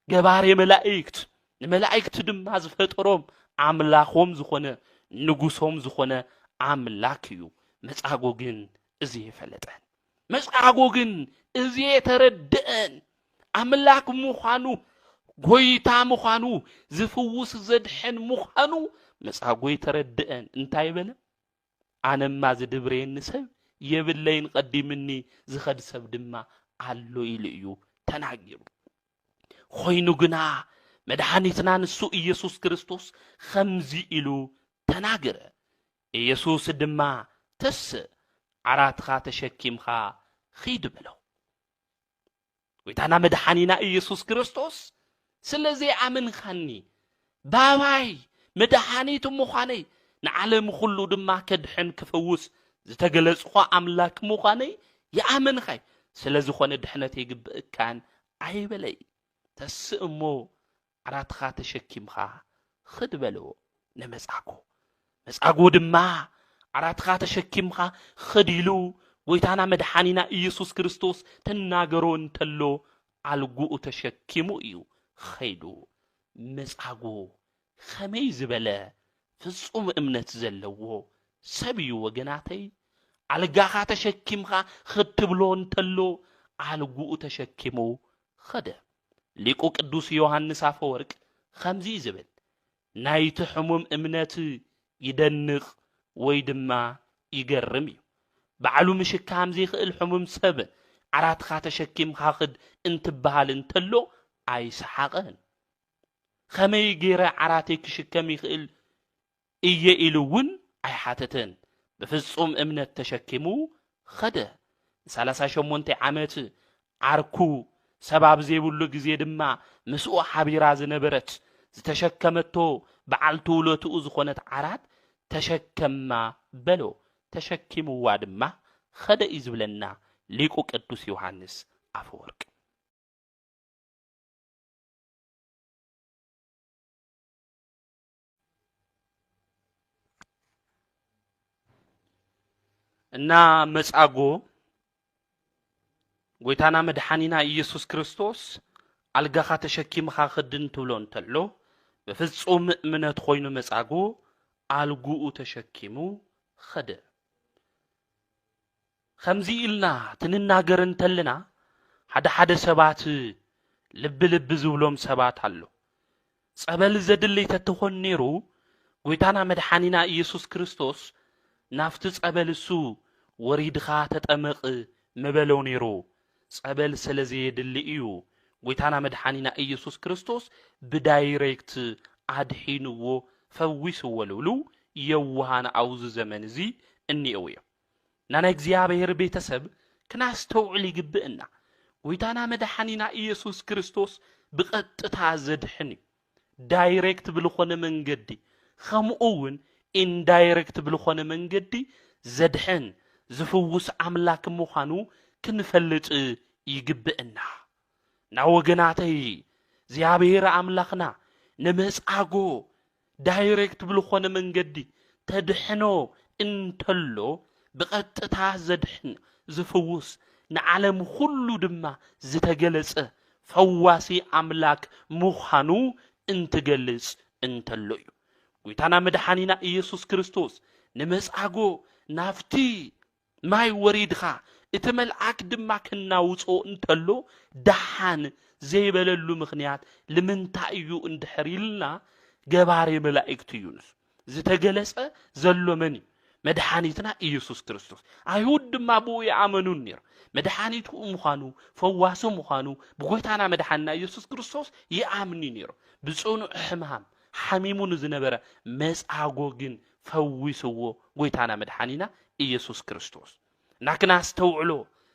ገባሬ መላእክት፣ ንመላእክቲ ድማ ዝፈጠሮም ኣምላኾም ዝኾነ፣ ንጉሶም ዝኾነ ኣምላክ እዩ። መጻጎ ግን እዚ የፈለጠን። መጻጎ ግን እዚ የተረድአን፣ ኣምላክ ምዃኑ፣ ጎይታ ምዃኑ፣ ዝፍውስ ዘድሕን ምዃኑ መጻጎ የተረድአን። እንታይ በለ? "ኣነማ ዝድብረየኒ ሰብ የብለይን፣ ቀዲምኒ ዝኸድ ሰብ ድማ ኣሎ" ኢሉ እዩ ተናጊሩ። ኮይኑ ግና መድሓኒትና ንሱ ኢየሱስ ክርስቶስ ከምዚ ኢሉ ተናገረ። ኢየሱስ ድማ፣ "ተስእ፣ ዓራትኻ ተሸኪምካ ኺድ" በሎ። ጎይታና መድሓኒና ኢየሱስ ክርስቶስ፣ "ስለ ዘይኣመንካኒ፣ ባባይ መድሓኒት ምዃነይ፣ ንዓለም ኩሉ ድማ ከድሕን ክፈውስ ዝተገለጽኹ ኣምላክ ምዃነይ ይኣመንካይ፣ ስለ ዝኾነ ድሕነት የግብእካን ኣይበለይ። ተስእ እሞ ዓራትኻ ተሸኪምካ ኽድ" በልዎ ንመጻጎ። መጻጎ ድማ፣ "ዓራትኻ ተሸኪምካ ኽድ" ኢሉ ጎይታና መድሓኒና ኢየሱስ ክርስቶስ ትናገሮ እንተሎ፣ ኣልጉኡ ተሸኪሙ እዩ ኸይዱ። መጻጎ ኸመይ ዝበለ ፍጹም እምነት ዘለዎ ሰብ እዩ ወገናተይ! ኣልጋኻ ተሸኪምካ ኽድ ትብሎ እንተሎ፣ ኣልጉኡ ተሸኪሙ ኸደ። ሊቁ ቅዱስ ዮሃንስ ኣፈወርቅ ኸምዚ እዩ ዝብል፣ "ናይቲ ሕሙም እምነት ይደንቕ ወይ ድማ ይገርም እዩ። ባዕሉ ምሽካም ዘይክእል ሕሙም ሰብ ዓራትኻ ተሸኪምካ ኽድ እንትበሃል እንተሎ፣ ኣይሰሓቐን። ከመይ ገይረ ዓራተይ ክሽከም ይኽእል እየ ኢሉ እውን ኣይሓተተን። ብፍጹም እምነት ተሸኪሙ ኸደ። ንሰላሳ ሸሞንተ ዓመት ዓርኩ ሰብ ኣብ ዘይብሉ ግዜ ድማ ምስኡ ሓቢራ ዝነበረት ዝተሸከመቶ በዓል ትውለትኡ ዝኾነት ዓራት ተሸከማ በሎ። ተሸኪምዋ ድማ ኸደ እዩ ዝብለና ሊቁ ቅዱስ ዮሃንስ ኣፈወርቅ። እና መጻጎ ጎይታና መድሓኒና ኢየሱስ ክርስቶስ ኣልጋኻ ተሸኪምኻ ኽድን ትብሎ እንተሎ ብፍጹም እምነት ኮይኑ መጻጎ ኣልጉኡ ተሸኪሙ ኸደ። ከምዚ ኢልና ትንናገር እንተልና ሓደ ሓደ ሰባት ልቢ ልቢ ዝብሎም ሰባት ኣሎ። ጸበል ዘድልይ ተትኾን ነይሩ ጎይታና መድሓኒና ኢየሱስ ክርስቶስ ናብቲ ጸበል እሱ ወሪድኻ ተጠመቕ ምበሎ ነይሩ። ጸበል ስለ ዘየድሊ እዩ ጎይታና መድሓኒና ኢየሱስ ክርስቶስ ብዳይሬክት ኣድሒንዎ ፈዊስዎ ልብሉ የዋሃን ኣብዚ ዘመን እዚ እኒአው እዮም። ናናይ እግዚኣብሔር ቤተሰብ ክናስተውዕል ይግብእና። ጎይታና መድሓኒና ኢየሱስ ክርስቶስ ብቐጥታ ዘድሕን እዩ። ዳይሬክት ብልኾነ መንገዲ ከምኡ እውን ኢንዳይሬክት ብልኾነ መንገዲ ዘድሕን ዝፍውስ ኣምላክ ምዃኑ ክንፈልጥ ይግብእና። እና ወገናተይ እግዚኣብሔር ኣምላኽና ንመጻጎ ዳይሬክት ብልኾነ መንገዲ ተድሕኖ እንተሎ ብቐጥታ ዘድሕን ዝፍውስ ንዓለም ኩሉ ድማ ዝተገለጸ ፈዋሲ ኣምላክ ምዃኑ እንትገልጽ እንተሎ እዩ። ጎይታና መድሓኒና ኢየሱስ ክርስቶስ ንመጻጎ ናብቲ ማይ ወሪድኻ እቲ መልኣክ ድማ ክናውጾ እንተሎ ደሓን ዘይበለሉ ምኽንያት ልምንታይ እዩ እንድሕር ኢልና ገባሬ መላእክት እዩ ንሱ። ዝተገለጸ ዘሎ መን እዩ? መድሓኒትና ኢየሱስ ክርስቶስ። ኣይሁድ ድማ ብኡ ይኣመኑን ነይሩ። መድሓኒቱ ምዃኑ ፈዋሲ ምዃኑ ብጎይታና መድሓንና ኢየሱስ ክርስቶስ ይኣምኑ ነይሩ። ብጽኑዕ ሕማም ሓሚሙ ንዝነበረ መጻጎ ግን ፈዊስዎ ጎይታና መድሓኒና ኢየሱስ ክርስቶስ። እና ክናስተውዕሎ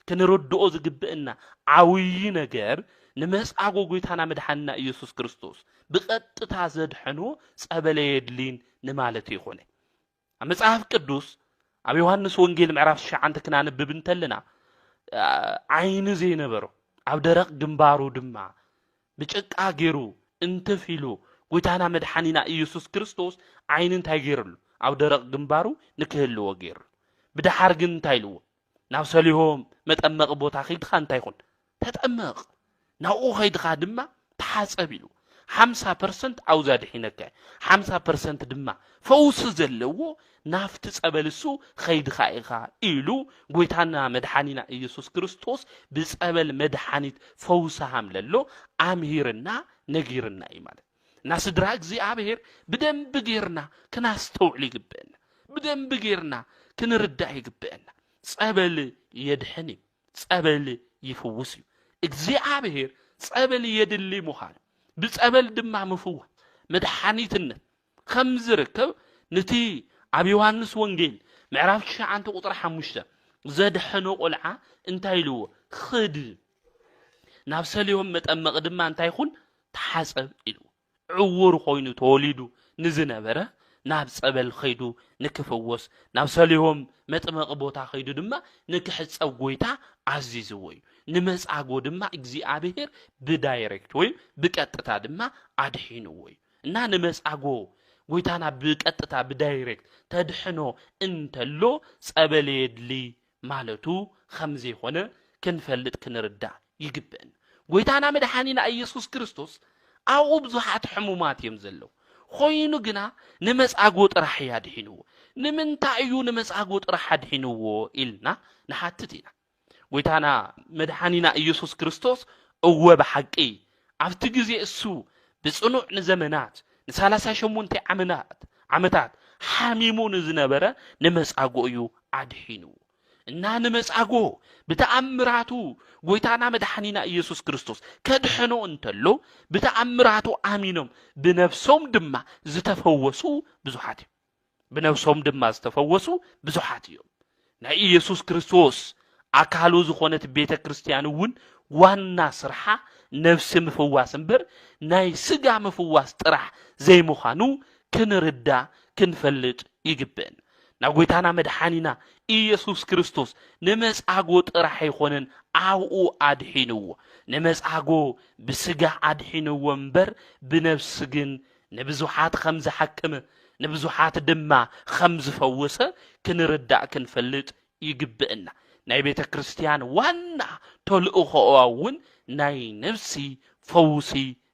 ክንርድኦ ዝግብእና ዓብዪ ነገር ንመጻጎ ጎይታና መድሓንና ኢየሱስ ክርስቶስ ብቐጥታ ዘድሐኖ ጸበለ የድሊን ንማለት ይኾነ። ኣብ መጽሓፍ ቅዱስ ኣብ ዮሃንስ ወንጌል ምዕራፍ ትሽዓተ ክናንብብ እንተለና ዓይኒ ዘይነበሮ ኣብ ደረቕ ግንባሩ ድማ ብጭቃ ገይሩ እንትፍ ኢሉ ጎይታና መድሓኒና ኢየሱስ ክርስቶስ ዓይኒ እንታይ ገይርሉ? ኣብ ደረቕ ግንባሩ ንክህልዎ ገይርሉ። ብድሓር ግን እንታይ ኢልዎ? ናብ ሰሊሆም መጠመቂ ቦታ ከይድኻ እንታይ ይኹን ተጠመቕ፣ ናብኡ ከይድኻ ድማ ተሓጸብ ኢሉ። ሓምሳ ፐርሰንት ኣውዛ ድሒነካ፣ ሓምሳ ፐርሰንት ድማ ፈውሲ ዘለዎ ናፍቲ ጸበል እሱ ከይድኻ ኢኻ ኢሉ ጎይታና መድሓኒና ኢየሱስ ክርስቶስ ብጸበል መድሓኒት ፈውሲ ሃምለሎ ኣምሂርና ነጊርና እዩ ማለት እና ስድራ እግዚኣብሔር ብደንቢ ጌርና ክናስተውዕል ይግብአና። ብደንቢ ጌርና ክንርዳእ ይግብአና። ጸበል የድሕን እዩ። ጸበል ይፍውስ እዩ። እግዚኣብሔር ጸበል የድሊ ምዃኑ ብጸበል ድማ ምፍዋስ መድሓኒትነት ከም ዝርከብ ንቲ ኣብ ዮሃንስ ወንጌል ምዕራፍ ትሽዓተ ቁፅሪ ሓሙሽተ ዘድሐኖ ቆልዓ እንታይ ኢልዎ? ክድ ናብ ሰሊሆም መጠመቂ ድማ እንታይ ይኹን ተሓፀብ ኢልዎ። ዕውር ኮይኑ ተወሊዱ ንዝነበረ ናብ ጸበል ኸይዱ ንክፍወስ ናብ ሰሊሆም መጥመቂ ቦታ ኸይዱ ድማ ንክሕፀብ ጎይታ ኣዚዝዎ እዩ። ንመጻጎ ድማ እግዚኣብሔር ብዳይሬክት ወይ ብቀጥታ ድማ ኣድሒንዎ እዩ። እና ንመጻጎ ጎይታና ብቀጥታ ብዳይሬክት ተድሕኖ እንተሎ ጸበል የድሊ ማለቱ ከም ዘይኮነ ክንፈልጥ ክንርዳእ ይግብእን። ጎይታና መድሓኒና ኢየሱስ ክርስቶስ ኣብኡ ብዙሓት ሕሙማት እዮም ዘለዉ። ኮይኑ ግና ንመጻጎ ጥራሕ እዩ ኣድሒንዎ። ንምንታይ እዩ ንመጻጎ ጥራሕ ኣድሒንዎ ኢልና ንሓትት ኢና። ጎይታና መድሓኒና ኢየሱስ ክርስቶስ እወ ብሓቂ ኣብቲ ግዜ እሱ ብጽኑዕ ንዘመናት ንሳላሳ ሸሞንተ ዓመታት ዓመታት ሓሚሙ ንዝነበረ ንመጻጎ እዩ ኣድሒንዎ። እና ንመጻጎ ብተኣምራቱ ጎይታና መድሓኒና ኢየሱስ ክርስቶስ ከድሕኖ እንተሎ፣ ብተኣምራቱ ኣሚኖም ብነፍሶም ድማ ዝተፈወሱ ብዙሓት እዮም። ብነፍሶም ድማ ዝተፈወሱ ብዙሓት እዮም። ናይ ኢየሱስ ክርስቶስ ኣካሉ ዝኾነት ቤተ ክርስቲያን እውን ዋና ስርሓ ነፍሲ ምፍዋስ እምበር ናይ ስጋ ምፍዋስ ጥራሕ ዘይምዃኑ ክንርዳእ ክንፈልጥ ይግብእን። ናብ ጎይታና መድሓኒና ኢየሱስ ክርስቶስ ንመጻጎ ጥራሕ ኣይኮነን ኣብኡ ኣድሒንዎ። ንመጻጎ ብስጋ ኣድሒንዎ እምበር ብነፍሲ ግን ንብዙሓት ከም ዝሓከመ፣ ንብዙሓት ድማ ከም ዝፈወሰ ክንርዳእ ክንፈልጥ ይግብእና። ናይ ቤተ ክርስቲያን ዋና ተልእኾኣ እውን ናይ ነፍሲ ፈውሲ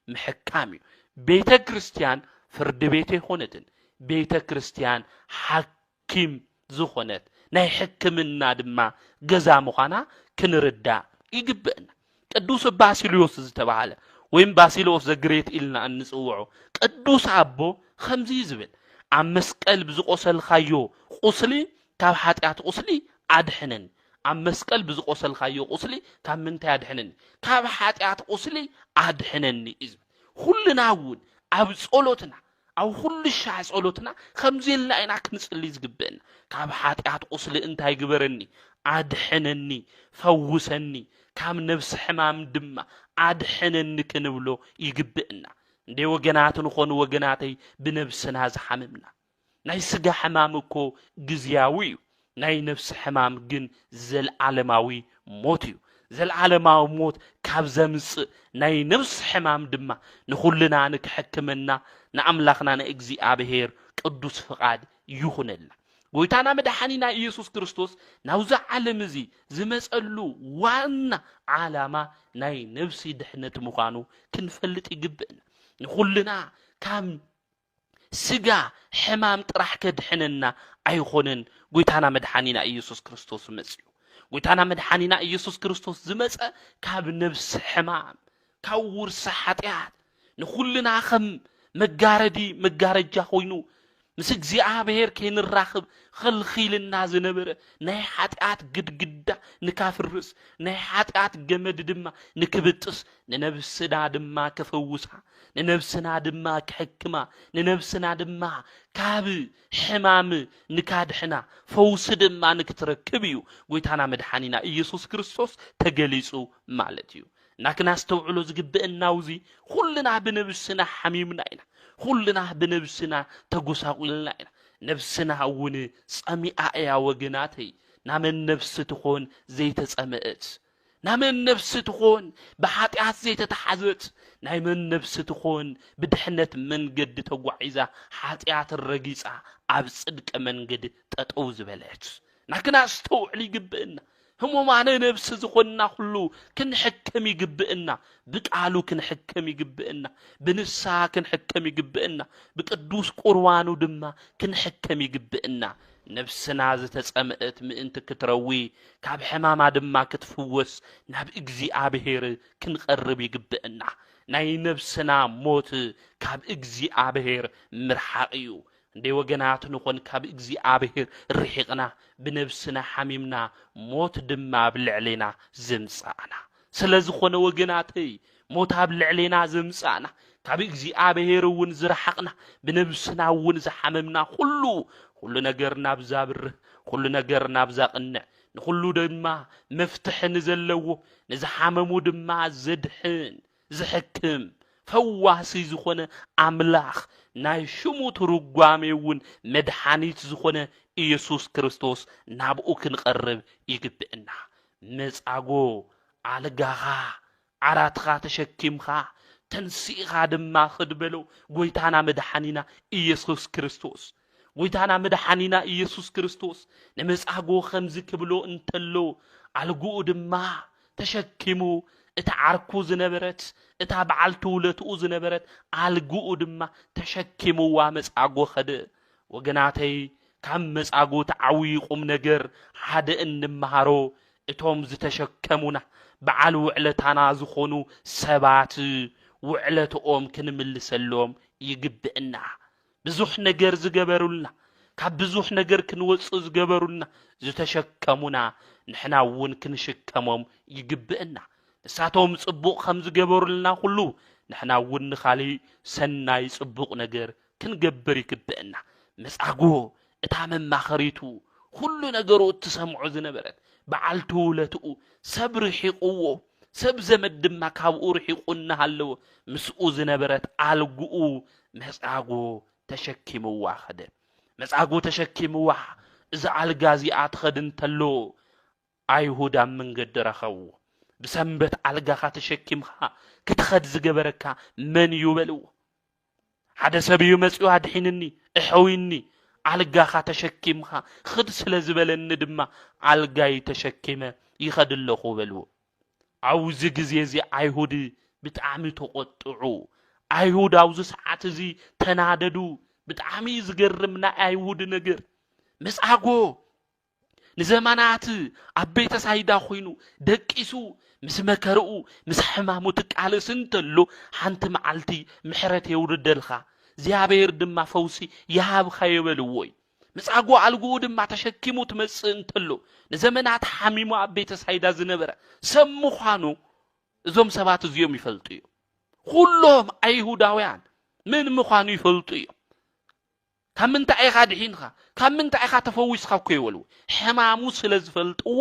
ምሕካም እዩ። ቤተ ክርስቲያን ፍርዲ ቤት ኣይኮነትን። ቤተ ክርስቲያን ሓኪም ዝኾነት ናይ ሕክምና ድማ ገዛ ምዃና ክንርዳእ ይግብእና። ቅዱስ ባሲልዮስ ዝተባህለ ወይም ባሲልዮስ ዘግሬት ኢልና እንጽውዖ ቅዱስ ኣቦ ከምዚ እዩ ዝብል፣ ኣብ መስቀል ብዝቆሰልካዮ ቁስሊ ካብ ሓጢኣት ቁስሊ ኣድሕነኒ። ኣብ መስቀል ብዝቆሰልካዮ ቁስሊ ካብ ምንታይ ኣድሕነኒ? ካብ ሓጢኣት ቁስሊ ኣድሕነኒ እዩ ዝብል። ኩልና እውን ኣብ ጸሎትና ኣብ ኩሉ ሻዕ ጸሎትና ከምዚ ኢልና ኢና ክንጽሊ ዝግብእና። ካብ ሓጢኣት ቁስሊ እንታይ ግበረኒ፣ ኣድሕነኒ፣ ፈውሰኒ፣ ካብ ነብሲ ሕማም ድማ ኣድሕነኒ ክንብሎ ይግብእና። እንደ ወገናት ንኾኑ ወገናተይ ብነብስና ዝሓመምና። ናይ ስጋ ሕማም እኮ ግዝያዊ እዩ። ናይ ነፍሲ ሕማም ግን ዘልዓለማዊ ሞት እዩ። ዘልዓለማዊ ሞት ካብ ዘምጽእ ናይ ነፍሲ ሕማም ድማ ንኹልና ንክሕክመና ንኣምላኽና ንእግዚኣብሔር ቅዱስ ፍቓድ ይኹነልና። ጎይታና መድሓኒና ኢየሱስ ክርስቶስ ናብዛ ዓለም እዚ ዝመጸሉ ዋና ዓላማ ናይ ነፍሲ ድሕነት ምዃኑ ክንፈልጥ ይግብእና። ንኹልና ካብ ስጋ ሕማም ጥራሕ ከድሕነና ኣይኾነን ጎይታና መድሓኒና ኢየሱስ ክርስቶስ መጽኡ። ጎይታና መድሓኒና ኢየሱስ ክርስቶስ ዝመጸ ካብ ነፍሲ ሕማም፣ ካብ ውርሲ ሓጢኣት ንኹልና ከም መጋረዲ መጋረጃ ኮይኑ ምስ እግዚኣብሔር ከይንራኽብ ኸልኺልና ዝነበረ ናይ ሓጢኣት ግድግዳ ንካፍርስ፣ ናይ ሓጢኣት ገመድ ድማ ንክብጥስ፣ ንነብስና ድማ ከፈውሳ፣ ንነብስና ድማ ክሕክማ፣ ንነብስና ድማ ካብ ሕማም ንካድሕና፣ ፈውሲ ድማ ንክትረክብ እዩ ጎይታና መድሓኒና ኢየሱስ ክርስቶስ ተገሊጹ ማለት እዩ። እና ክናስተውዕሎ ዝግብእና ውዚ ኩልና ብነብስና ሓሚምና ኢና። ኩልና ብነብስና ተጎሳቑልና ኢና። ነብስና እውን ጸሚኣ እያ ወገናተይ። ናመን ነብሲ ትኾን ዘይተጸመእት? ናመን ነብሲ ትኾን ብሓጢኣት ዘይተተሓዘት? ናይ መን ነብሲ ትኾን ብድሕነት መንገዲ ተጓዒዛ ሓጢኣት ረጊጻ ኣብ ጽድቂ መንገዲ ጠጠው ዝበለት? ናክና ኣስተውዕል ይግብእና። ህሙማነ ነብሲ ዝኾንና ኩሉ ክንሕክም ይግብእና። ብቃሉ ክንሕክም ይግብእና። ብንስሓ ክንሕክም ይግብእና። ብቅዱስ ቁርባኑ ድማ ክንሕክም ይግብእና። ነብስና ዝተጸምእት ምእንቲ ክትረዊ፣ ካብ ሕማማ ድማ ክትፍወስ ናብ እግዚኣብሔር ክንቐርብ ይግብእና። ናይ ነብስና ሞት ካብ እግዚኣብሔር ምርሓቕ እዩ። እንደ ወገናት ንኾን ካብ እግዚኣብሔር ርሒቕና፣ ብነብስና ሓሚምና፣ ሞት ድማ ኣብ ልዕሌና ዘምጻእና። ስለ ዝኾነ ወገናተይ፣ ሞት ኣብ ልዕሌና ዘምጻእና፣ ካብ እግዚኣብሔር እውን ዝረሓቕና፣ ብነብስና እውን ዝሓመምና ኩሉ፣ ኩሉ ነገር ናብ ዛብርህ፣ ኩሉ ነገር ናብ ዛቕንዕ፣ ንኹሉ ድማ መፍትሒ ንዘለዎ፣ ንዝሓመሙ ድማ ዘድሕን፣ ዝሕክም፣ ፈዋሲ ዝኾነ ኣምላኽ፣ ናይ ሽሙ ትርጓሜ እውን መድሓኒት ዝኾነ ኢየሱስ ክርስቶስ ናብኡ ክንቐርብ ይግብእና። መጻጎ ኣልጋኻ ዓራትኻ ተሸኪምኻ ተንሲእኻ ድማ ኽድ በሎ ጎይታና መድሓኒና ኢየሱስ ክርስቶስ። ጎይታና መድሓኒና ኢየሱስ ክርስቶስ ንመጻጎ ኸምዚ ክብሎ እንተሎ ኣልግኡ ድማ ተሸኪሙ እታ ዓርኩ ዝነበረት እታ በዓልቲ ውለትኡ ዝነበረት ኣልግኡ ድማ ተሸኪምዋ መጻጎ ኸደ። ወገናተይ ካብ መጻጉ ተዓብዩ ቁም ነገር ሓደ እንመሃሮ እቶም ዝተሸከሙና በዓል ውዕለታና ዝኾኑ ሰባት ውዕለትኦም ክንምልሰሎም ይግብእና። ብዙሕ ነገር ዝገበሩልና ካብ ብዙሕ ነገር ክንወጽእ ዝገበሩልና፣ ዝተሸከሙና፣ ንሕና እውን ክንሽከሞም ይግብእና። ንሳቶም ጽቡቕ ከም ዝገበሩልና ኩሉ፣ ንሕና እውን ንኻልእ ሰናይ ጽቡቕ ነገር ክንገብር ይግብእና። መጻጎ እታ መማኸሪቱ፣ ኩሉ ነገሩ እትሰምዖ ዝነበረት፣ በዓልቲ ውለትኡ፣ ሰብ ርሒቕዎ፣ ሰብ ዘመድ ድማ ካብኡ ርሒቑ እናሃለወ፣ ምስኡ ዝነበረት ኣልግኡ መጻጎ ተሸኪምዋ ኸደ። መጻጎ ተሸኪምዋ እዛ ኣልጋ እዚኣ ትኸድ እንተሎ፣ ኣይሁድ ኣብ መንገዲ ረኸብዎ። "ብሰንበት ኣልጋኻ ተሸኪምካ ክትኸድ ዝገበረካ መን እዩ?" በልዎ። "ሓደ ሰብ እዩ መጺኡ ኣድሒንኒ፣ እሐዊኒ፣ ኣልጋኻ ተሸኪምካ ኽድ ስለ ዝበለኒ ድማ ኣልጋይ ተሸኪመ ይኸድ ኣለኹ" በልዎ። ኣብዚ ግዜ እዚ ኣይሁድ ብጣዕሚ ተቖጥዑ። ኣይሁድ ኣብዚ ሰዓት እዚ ተናደዱ። ብጣዕሚ እዩ ዝገርም ናይ ኣይሁድ ነገር። መጻጎ ንዘመናት ኣብ ቤተ ሳይዳ ኮይኑ ደቂሱ ምስ መከርኡ ምስ ሕማሙ ትቃለስ እንተሎ ሓንቲ መዓልቲ ምሕረት የውርደልካ እግዚኣብሔር ድማ ፈውሲ ይሃብካ የበልዎ እዩ። መጻጉ ኣልግኡ ድማ ተሸኪሙ ትመጽእ እንተሎ ንዘመናት ሓሚሙ ኣብ ቤተ ሳይዳ ዝነበረ ሰብ ምዃኑ እዞም ሰባት እዚኦም ይፈልጡ እዮም። ኩሎም ኣይሁዳውያን ምን ምዃኑ ይፈልጡ እዮም። ካብ ምንታይ ኢኻ ድሒንኻ? ካብ ምንታይ ኢኻ ተፈዊስካ እኮ ይበልዎ። ሕማሙ ስለ ዝፈልጥዎ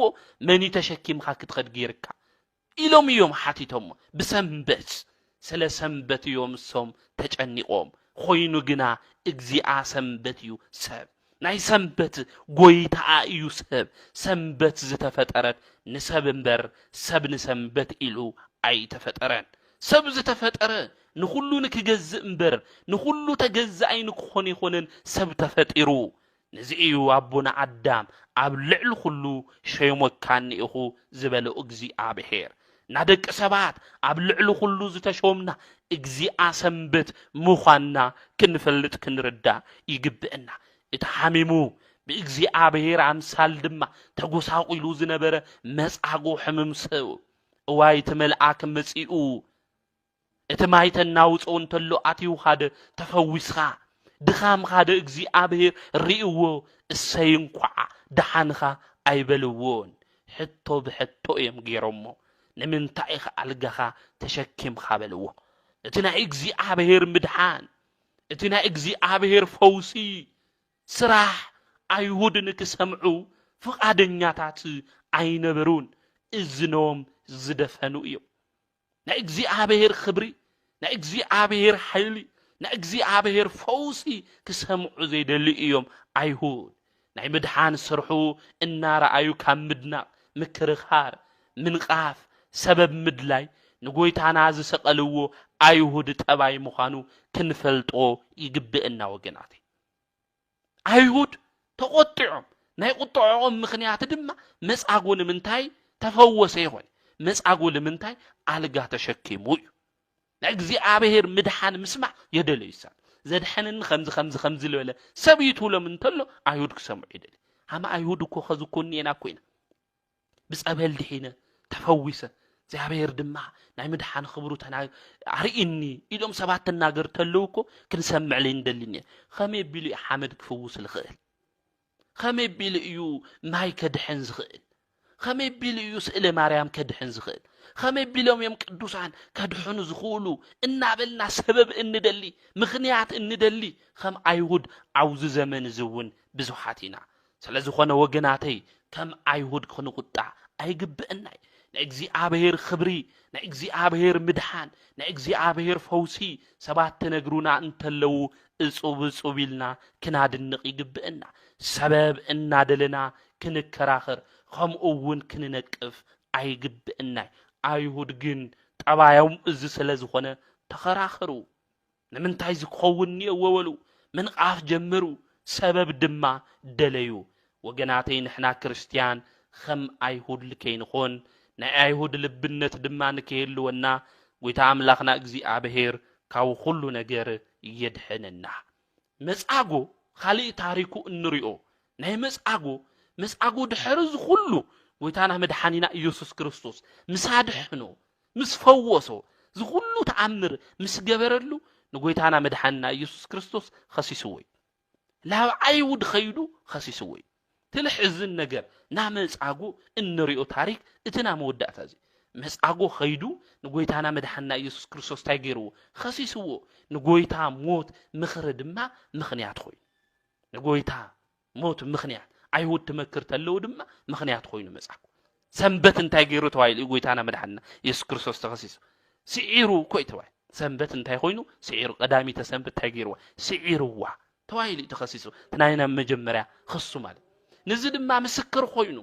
መን እዩ ተሸኪምካ ክትኸድ ገይርካ ኢሎም እዮም ሓቲቶሞ። ብሰንበት ስለ ሰንበት እዮም እሶም ተጨኒቖም። ኮይኑ ግና እግዚኣብሔር ሰንበት እዩ ሰብ ናይ ሰንበት ጎይታኣ እዩ ሰብ። ሰንበት ዝተፈጠረት ንሰብ እምበር ሰብ ንሰንበት ኢሉ ኣይተፈጠረን። ሰብ ዝተፈጠረ ንኹሉ ንክገዝእ እምበር ንኹሉ ተገዛኣይ ንክኾን ይኾነን ሰብ ተፈጢሩ። ነዚ እዩ ኣቦና ኣዳም ኣብ ልዕሊ ኩሉ ሸይሞካኒ ኢኹ ዝበሎ እግዚኣብሔር። እና ደቂ ሰባት ኣብ ልዕሊ ኩሉ ዝተሾምና እግዚኣብሔር ሰንበት ምዃንና ክንፈልጥ ክንርዳእ ይግብእና። እቲ ሓሚሙ ብእግዚኣብሔር ኣምሳል ድማ ተጎሳቑሉ ዝነበረ መጻጎ ሕምም ሰብ እዋይ እቲ መልኣክ መጺኡ እቲ ማይ ተናውጾ እንተሎ ኣትዩ ሓደ ተፈዊስኻ ድኻም ሓደ እግዚኣብሔር ርእዎ እሰይ እንኳዓ ደሓንኻ ኣይበልዎን። ሕቶ ብሕቶ እዮም ገይሮሞ። ንምንታይ ኢኻ ኣልጋኻ ተሸኪምካ በልዎ። እቲ ናይ እግዚኣብሔር ምድሓን እቲ ናይ እግዚኣብሔር ፈውሲ ስራሕ ኣይሁድ ንክሰምዑ ፍቓደኛታት ኣይነበሩን። እዝኖም ዝደፈኑ እዮም። ናይ እግዚኣብሔር ክብሪ ናይ እግዚኣብሔር ሓይሊ ናይ እግዚኣብሔር ፈውሲ ክሰምዑ ዘይደልዩ እዮም። ኣይሁድ ናይ ምድሓን ስርሑ እናረኣዩ ካብ ምድናቕ ምክርኻር ምንቓፍ ሰበብ ምድላይ ንጎይታና ዝሰቐልዎ ኣይሁድ ጠባይ ምዃኑ ክንፈልጦ ይግብእና ወገናተይ። ኣይሁድ ተቖጢዖም ናይ ቁጥዖኦም ምኽንያት ድማ መጻጎ ንምንታይ ተፈወሰ ይኾን? መጻጎ ንምንታይ ኣልጋ ተሸኪሙ እዩ። ናይ እግዚኣብሔር ምድሓን ምስማዕ የደለዩ ይሳን ዘድሐንኒ ከምዚ ከምዚ ከምዚ ዝበለ ሰብ እዩ ትብሎም እንተሎ ኣይሁድ ክሰምዑ ይደሊ። ሃማ ኣይሁድ እኮ ከዚ እኮ እኒኤና እኮ ኢና ብጸበል ድሒነ ተፈዊሰ እግዚኣብሔር ድማ ናይ ምድሓን ክብሩ ተና ኣርእኒ ኢሎም ሰባት ትናገር ተለዉ እኮ ክንሰምዕ ለይንደሊ እኒኤ። ከመይ ቢሉ እዩ ሓመድ ክፍውስ ዝኽእል? ከመይ ቢሉ እዩ ማይ ከድሕን ዝኽእል? ከመይ ቢሉ እዩ ስእለ ማርያም ከድሕን ዝኽእል? ከመይ ቢሎም እዮም ቅዱሳን ከድሕኑ ዝኽእሉ እናበልና ሰበብ እንደሊ ምኽንያት እንደሊ ከም ኣይሁድ ኣብዚ ዘመን እዚ እውን ብዙሓት ኢና። ስለ ዝኾነ ወገናተይ ከም ኣይሁድ ክንቁጣዕ ኣይግብእናይ። ናይ እግዚኣብሔር ክብሪ ናይ እግዚኣብሔር ምድሓን ናይ እግዚኣብሔር ፈውሲ ሰባት ተነግሩና እንተለዉ እጹብ እጹብ ኢልና ክናድንቕ ይግብእና። ሰበብ እናደለና ክንከራኸር ከምኡ እውን ክንነቅፍ ኣይግብእናይ። ኣይሁድ ግን ጠባዮም እዚ ስለ ዝኾነ ተኸራኸሩ። ንምንታይ እዚ ክኸውን እኒኦዎ በሉ። ምንቓፍ ጀመሩ። ሰበብ ድማ ደለዩ። ወገናተይ ንሕና ክርስትያን ከም ኣይሁድ ልከይንኾን ናይ ኣይሁድ ልብነት ድማ ንከይህልወና ጎይታ ኣምላኽና እግዚኣብሔር ካብ ኩሉ ነገር የድሕነና። መጻጎ ካልእ ታሪኩ እንሪኦ ናይ መጻጎ መጻጎ ድሕሪ እዚ ኩሉ ጎይታና መድሓኒና ኢየሱስ ክርስቶስ ምስ ኣድሕኖ ምስ ፈወሶ ዝኹሉ ተኣምር ምስ ገበረሉ ንጎይታና መድሓንና ኢየሱስ ክርስቶስ ኸሲስዎ እዩ። ላብ ኣይሁድ ኸይዱ ኸሲስዎ እዩ። እቲ ልሕዝን ነገር፣ ና መጻጎ እንሪኦ ታሪክ እቲ ና መወዳእታ እዚ። መጻጎ ኸይዱ ንጎይታና መድሓንና ኢየሱስ ክርስቶስ እንታይ ገይርዎ? ኸሲስዎ። ንጎይታ ሞት ምኽሪ ድማ ምኽንያት ኾይኑ። ንጎይታ ሞት ምኽንያት፣ ኣይሁድ ትመክር ተለዉ ድማ ምኽንያት ኾይኑ መጻጎ። ሰንበት እንታይ ገይሩ ተባሂሉ እዩ ጎይታና መድሓንና ኢየሱስ ክርስቶስ ተኸሲሱ? ስዒሩ እኮ እዩ ተባሂሉ። ሰንበት እንታይ ኮይኑ? ስዒሩ። ቀዳሚተ ሰንበት እንታይ ገይርዋ? ስዒርዋ ተባሂሉ እዩ ተኸሲሱ። እቲ ናይ ናብ መጀመርያ ኽሱ ማለት። ንዚ ድማ ምስክር ኮይኑ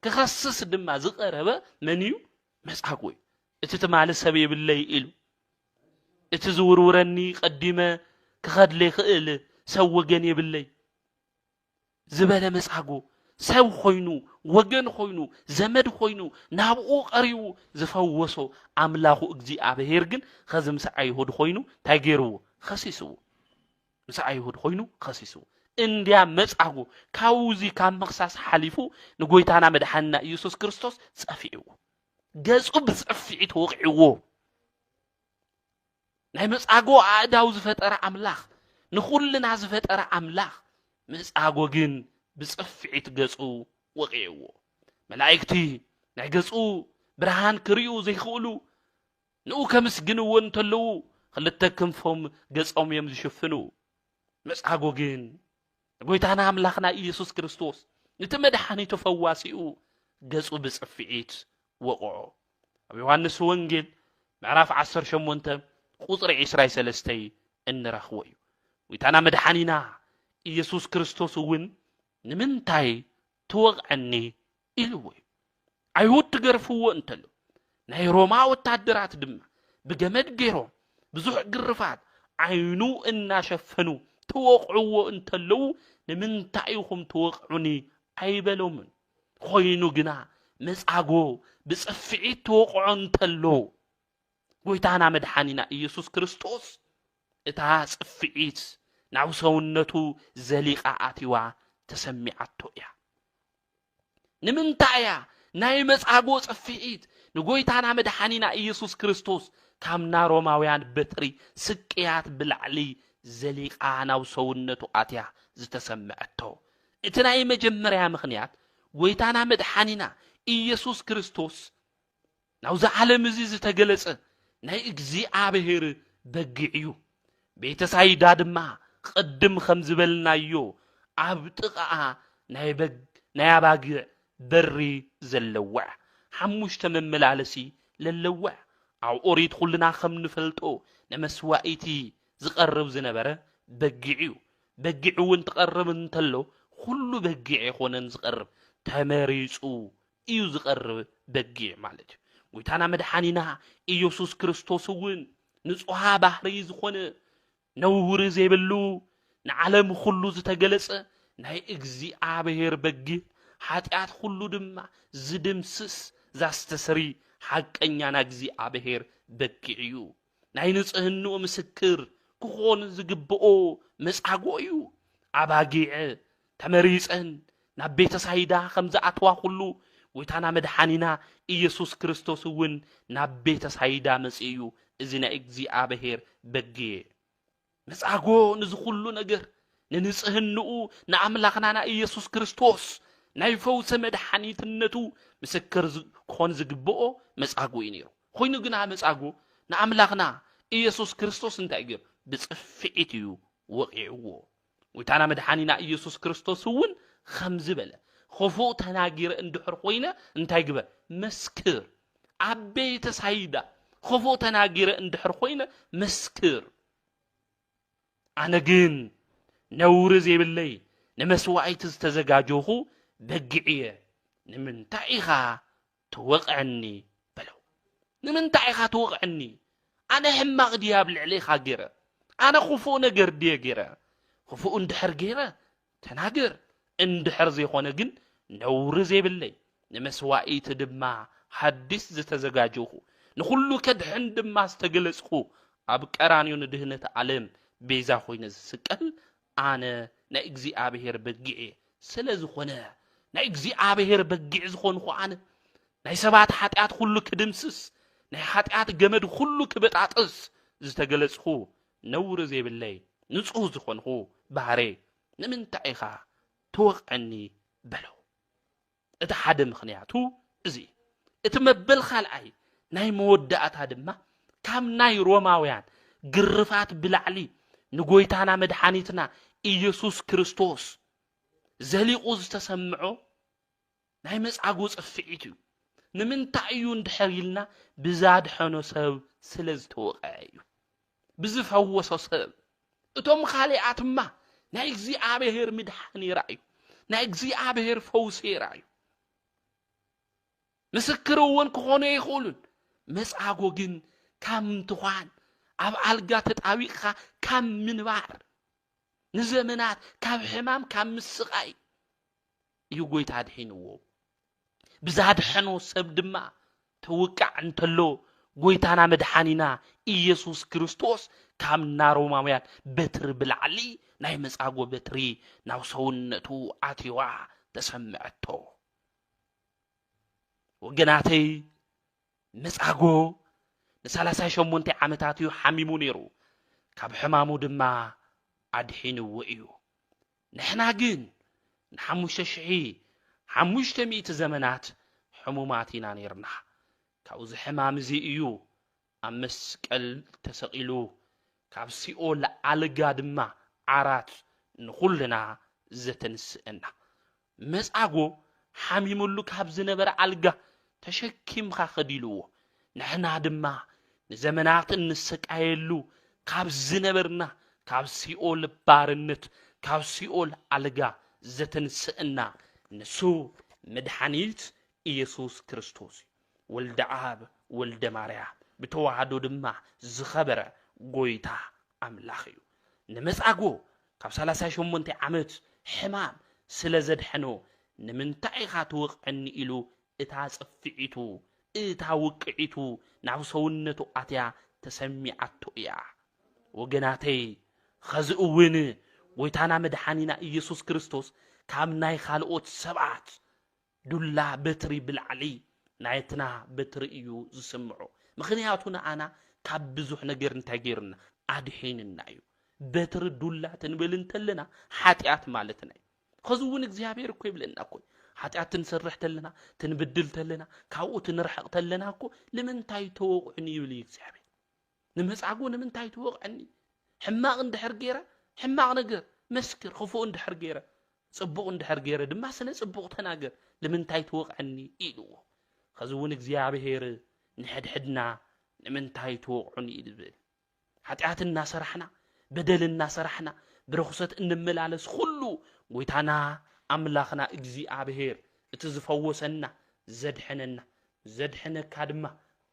ክኸስስ ድማ ዝቐረበ መን እዩ? መጻጎ እዩ። እቲ ትማሊ ሰብ የብለይ ኢሉ፣ እቲ ዝውርውረኒ ቀዲመ ክኸድለ ይኽእል ሰብ ወገን የብለይ ዝበለ መጻጎ፣ ሰብ ኾይኑ፣ ወገን ኾይኑ፣ ዘመድ ኾይኑ፣ ናብኡ ቀሪቡ ዝፈወሶ ኣምላኹ እግዚኣብሔር ግን ኸዚ ምስ ኣይሁድ ኾይኑ እንታይ ገይርዎ? ኸሲስዎ። ምስ ኣይሁድ ኾይኑ ኸሲስዎ። እንድያ መጻጎ ካብዚ ካብ ምኽሳስ ሓሊፉ ንጎይታና መድሓንና ኢየሱስ ክርስቶስ ጸፊዕዎ። ገጹ ብጸፊዒት ወቒዕዎ። ናይ መጻጎ ኣእዳው ዝፈጠረ ኣምላኽ፣ ንኹልና ዝፈጠረ ኣምላኽ፣ መጻጎ ግን ብጽፍዒት ገጹ ወቒዕዎ። መላእክቲ ናይ ገጹ ብርሃን ክርእዩ ዘይክእሉ፣ ንኡ ከምስግንዎ እንተለዉ፣ ክልተ ክንፎም ገጾም እዮም ዝሽፍኑ። መጻጎ ግን ንጎይታና ኣምላኽና ኢየሱስ ክርስቶስ፣ ነቲ መድሓኒቱ ፈዋሲኡ፣ ገጹ ብጽፍዒት ወቕዖ። ኣብ ዮሃንስ ወንጌል ምዕራፍ ዓሰርተ ሸሞንተ ቁጽሪ ዕስራን ሰለስተን እንረኽቦ እዩ። ጎይታና መድሓኒና ኢየሱስ ክርስቶስ እውን ንምንታይ ትወቕዐኒ ኢልዎ እዩ። ኣይሁድ ትገርፍዎ እንተሎ፣ ናይ ሮማ ወታደራት ድማ ብገመድ ገይሮም ብዙሕ ግርፋት ዓይኑ እናሸፈኑ ትወቕዕዎ እንተለዉ፣ ንምንታይ ኢኹም ትወቕዑኒ ኣይበሎምን። ኾይኑ ግና መጻጎ ብጽፍዒት ትወቕዖ እንተሎ፣ ጎይታና መድሓኒና ኢየሱስ ክርስቶስ እታ ጽፍዒት ናብ ሰውነቱ ዘሊቓ ኣትዋ ተሰሚዓቶ እያ። ንምንታይ እያ ናይ መጻጎ ጽፍዒት ንጎይታና መድሓኒና ኢየሱስ ክርስቶስ ካብ ናይ ሮማውያን በትሪ ስቅያት ብላዕሊ ዘሊቓ ናብ ሰውነቱ ኣትያ ዝተሰምዐቶ? እቲ ናይ መጀመርያ ምኽንያት፣ ጎይታና መድሓኒና ኢየሱስ ክርስቶስ ናብዚ ዓለም እዚ ዝተገለጸ ናይ እግዚኣብሔር በጊዕ እዩ። ቤተ ሳይዳ ድማ ቅድም ከም ዝበልናዮ ኣብ ጥቓኣ ናይ በግ-፣ ናይ ኣባጊዕ በሪ ዘለዋ፣ ሓሙሽተ መመላለሲ ለለዋ። ኣብ ኦሪት ኩልና ከም ንፈልጦ ንመስዋኢቲ ዝቐርብ ዝነበረ በጊዕ እዩ። በጊዕ እውን ትቐርብ እንተሎ፣ ኩሉ በጊዕ ኣይኮነን ዝቐርብ፣ ተመሪጹ እዩ ዝቐርብ በጊዕ ማለት እዩ። ጎይታና መድሓኒና ኢየሱስ ክርስቶስ እውን ንጹሃ ባህሪ ዝኾነ፣ ነውሪ ዘይብሉ፣ ንዓለም ኩሉ ዝተገለጸ ናይ እግዚኣብሔር በጊዕ፣ ሓጢኣት ኩሉ ድማ ዝድምስስ፣ ዛስተስሪ፣ ሓቀኛ ናይ እግዚኣብሔር በጊዕ እዩ። ናይ ንጽህንኡ ምስክር ክኾን ዝግብኦ መጻጎ እዩ። ኣባጊዕ ተመሪጸን ናብ ቤተ ሳይዳ ከም ዝኣትዋ ኩሉ፣ ጎይታና መድሓኒና ኢየሱስ ክርስቶስ እውን ናብ ቤተ ሳይዳ መጺኡ እዩ። እዚ ናይ እግዚኣብሔር በጊዕ። መጻጎ ንዚ ኩሉ ነገር፣ ንንጽህንኡ፣ ንኣምላኽና ናይ ኢየሱስ ክርስቶስ ናይ ፈውሲ መድሓኒትነቱ ምስክር ዝ-፣ ክኾን ዝግብኦ መጻጎ እዩ ነይሩ። ኮይኑ ግና መጻጎ ንኣምላኽና ኢየሱስ ክርስቶስ እንታይ ገይሩ? ብጽፍዒት እዩ ወቒዕዎ። ጎይታና መድሓኒና ኢየሱስ ክርስቶስ እውን ከምዚ በለ፣ "ክፉእ ተናጊረ እንድሕር ኮይነ እንታይ ግበር? መስክር። ኣብ ቤተ ሳይዳ ክፉእ ተናጊረ እንድሕር ኮይነ መስክር። ኣነ ግን ነውሪ ዘይብለይ ንመስዋኢቲ ዝተዘጋጀኹ በጊዕ እየ። ንምንታይ ኢኻ ትወቕዐኒ?" በሎ። "ንምንታይ ኢኻ ትወቕዐኒ? ኣነ ሕማቕ ድየ ኣብ ልዕሌኻ ገይረ? ኣነ ክፉእ ነገር ድየ ገይረ? ክፉእ እንድሕር ገይረ፣ ተናገር። እንድሕር ዘይኮነ ግን ነውሪ ዘይብለይ፣ ንመስዋኢቲ ድማ ሓዲስ ዝተዘጋጀኹ፣ ንኹሉ ከድሕን ድማ ዝተገለጽኹ፣ ኣብ ቀራንዮ ንድህነት ዓለም ቤዛ ኮይነ ዝስቀል ኣነ ናይ እግዚኣብሔር በጊዕ እየ። ስለ ዝኾነ ናይ እግዚኣብሔር በጊዕ ዝኾንኹ ኣነ፣ ናይ ሰባት ሓጢኣት ኩሉ ክድምስስ፣ ናይ ሓጢኣት ገመድ ኩሉ ክበጣጥስ ዝተገለጽኹ፣ ነውሪ ዘይብለይ ንጹህ ዝኾንኹ ባህረይ፣ ንምንታይ ኢኻ ትወቕዐኒ?" በሎ። እቲ ሓደ ምኽንያቱ እዚ እዩ። እቲ መበል ካልኣይ ናይ መወዳእታ ድማ ካብ ናይ ሮማውያን ግርፋት ብላዕሊ ንጎይታና መድሓኒትና ኢየሱስ ክርስቶስ ዘሊቑ ዝተሰምዖ ናይ መጻጎ ጽፍዒት እዩ። ንምንታይ እዩ እንድሕር ኢልና ብዛድሐኖ ሰብ ስለ ዝተወቕዐ እዩ። ብዝፈወሶ ሰብ። እቶም ካልኣትማ ናይ እግዚኣብሔር ምድሓን ይረኣዩ። ናይ እግዚኣብሔር ፈውሲ ይረኣዩ። ምስክር እውን ክኾኑ ኣይኽእሉን። መጻጎ ግን ካብ ምትዃን፣ ኣብ ኣልጋ ተጣቢቕካ ካብ ምንባር፣ ንዘመናት ካብ ሕማም ካብ ምስቓይ እዩ ጎይታ ኣድሒንዎ። ብዛድሐኖ ሰብ ድማ ተውቃዕ እንተሎ ጎይታና መድሓኒና ኢየሱስ ክርስቶስ ካብ ናሮማውያን በትሪ ብላዕሊ ናይ መጻጎ በትሪ ናብ ሰውነቱ ኣትዋ ተሰምዐቶ። ወገናተይ፣ መጻጎ ንሳላሳይ ሸሞንተ ዓመታት እዩ ሓሚሙ ነይሩ። ካብ ሕማሙ ድማ ኣድሒንዎ እዩ። ንሕና ግን ንሓሙሽተ ሽሕ ሓሙሽተ ሚእቲ ዘመናት ሕሙማት ኢና ነይርና። ካብዚ ሕማም እዚ እዩ ኣብ መስቀል ተሰቒሉ፣ ካብ ሲኦል ኣልጋ ድማ ዓራት ንኹልና ዘተንስአና። መጻጎ ሓሚሙሉ ካብ ዝነበረ ኣልጋ ተሸኪምካ ከዲልዎ። ንሕና ድማ ንዘመናት እንሰቃየሉ ካብ ዝነበርና ካብ ሲኦል ባርነት፣ ካብ ሲኦል ኣልጋ ዘተንስእና ንሱ መድሓኒት ኢየሱስ ክርስቶስ እዩ። ወልደ ኣብ፣ ወልደ ማርያም፣ ብተዋህዶ ድማ ዝኸበረ ጎይታ ኣምላኽ እዩ። ንመጻጎ ካብ ሰላሳ ሸሞንተ ዓመት ሕማም ስለ ዘድሐኖ፣ "ንምንታይ ኢኻ ትወቕዐኒ?" ኢሉ እታ ጽፍዒቱ፣ እታ ውቅዒቱ ናብ ሰውነቱ ኣትያ ተሰሚዓቶ እያ። ወገናተይ፣ ኸዚ እውን ጎይታና መድሓኒና ኢየሱስ ክርስቶስ ካብ ናይ ካልኦት ሰባት ዱላ በትሪ ብላዕሊ ናይትና በትሪ እዩ ዝስምዖ። ምኽንያቱ ንኣና ካብ ብዙሕ ነገር እንታይ ገይሩና? ኣድሒንና እዩ። በትሪ ዱላ ትንብል እንተለና ሓጢኣት ማለትና እዩ። ኸዚ እውን እግዚኣብሔር እኮ ይብለና እኮ እዩ። ሓጢኣት ትንሰርሕ ተለና፣ ትንብድል ተለና፣ ካብኡ ትንርሕቕ ተለና እኮ ንምንታይ ተወቕዑኒ ይብል እዩ እግዚኣብሔር። ንመጻጉ ንምንታይ ትወቕዐኒ? ሕማቕ እንድሕር ገይረ፣ ሕማቕ ነገር መስክር፣ ክፉእ እንድሕር ገይረ፣ ጽቡቕ እንድሕር ገይረ ድማ ስለ ጽቡቕ ተናገር፣ ንምንታይ ትወቕዐኒ? ኢልዎ። ኸዚ እውን እግዚኣብሔር ንሕድሕድና ንምንታይ ትወቕዑኒ እዩ ዝብል። ሓጢኣት እናሰራሕና፣ በደል እናሰራሕና፣ ብርኹሰት እንመላለስ ኩሉ፣ ጎይታና ኣምላኽና እግዚኣብሔር እቲ ዝፈወሰና፣ ዘድሐነና፣ ዘድሐነካ ድማ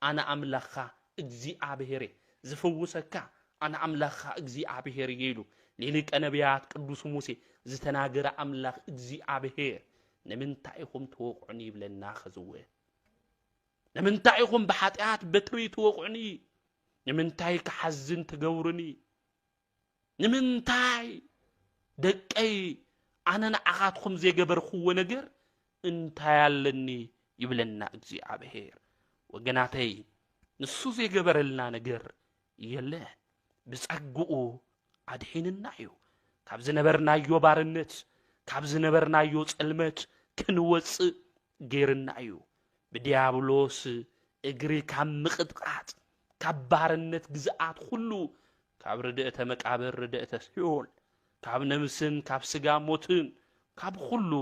ኣነ ኣምላኽካ እግዚኣብሔር እየ፣ ዝፍውሰካ ኣነ ኣምላኽካ እግዚኣብሔር እየ ኢሉ ንሊቀ ነቢያት ቅዱስ ሙሴ ዝተናገረ ኣምላኽ እግዚኣብሔር ንምንታይ ኢኹም ትወቕዑኒ ይብለና ኸዝወ። ንምንታይ ኢኹም ብሓጢኣት በትሪ ትወቕዑኒ? ንምንታይ ክሓዝን ትገብሩኒ? ንምንታይ ደቀይ ኣነ ንዓኻትኩም ዘይገበርክዎ ነገር እንታይ ኣለኒ? ይብለና እግዚኣብሔር። ወገናተይ፣ ንሱ ዘይገበረልና ነገር የለን። ብጸግኡ ኣድሒንና እዩ። ካብ ዝነበርናዮ ባርነት፣ ካብ ዝነበርናዮ ጸልመት ክንወጽእ ገይርና እዩ። ብድያብሎስ እግሪ ካብ ምቕጥቃጥ፣ ካብ ባርነት ግዝኣት ኩሉ፣ ካብ ርድእተ መቃብር፣ ርድእተ ሲኦል፣ ካብ ነብስን ካብ ስጋ ሞትን፣ ካብ ኩሉ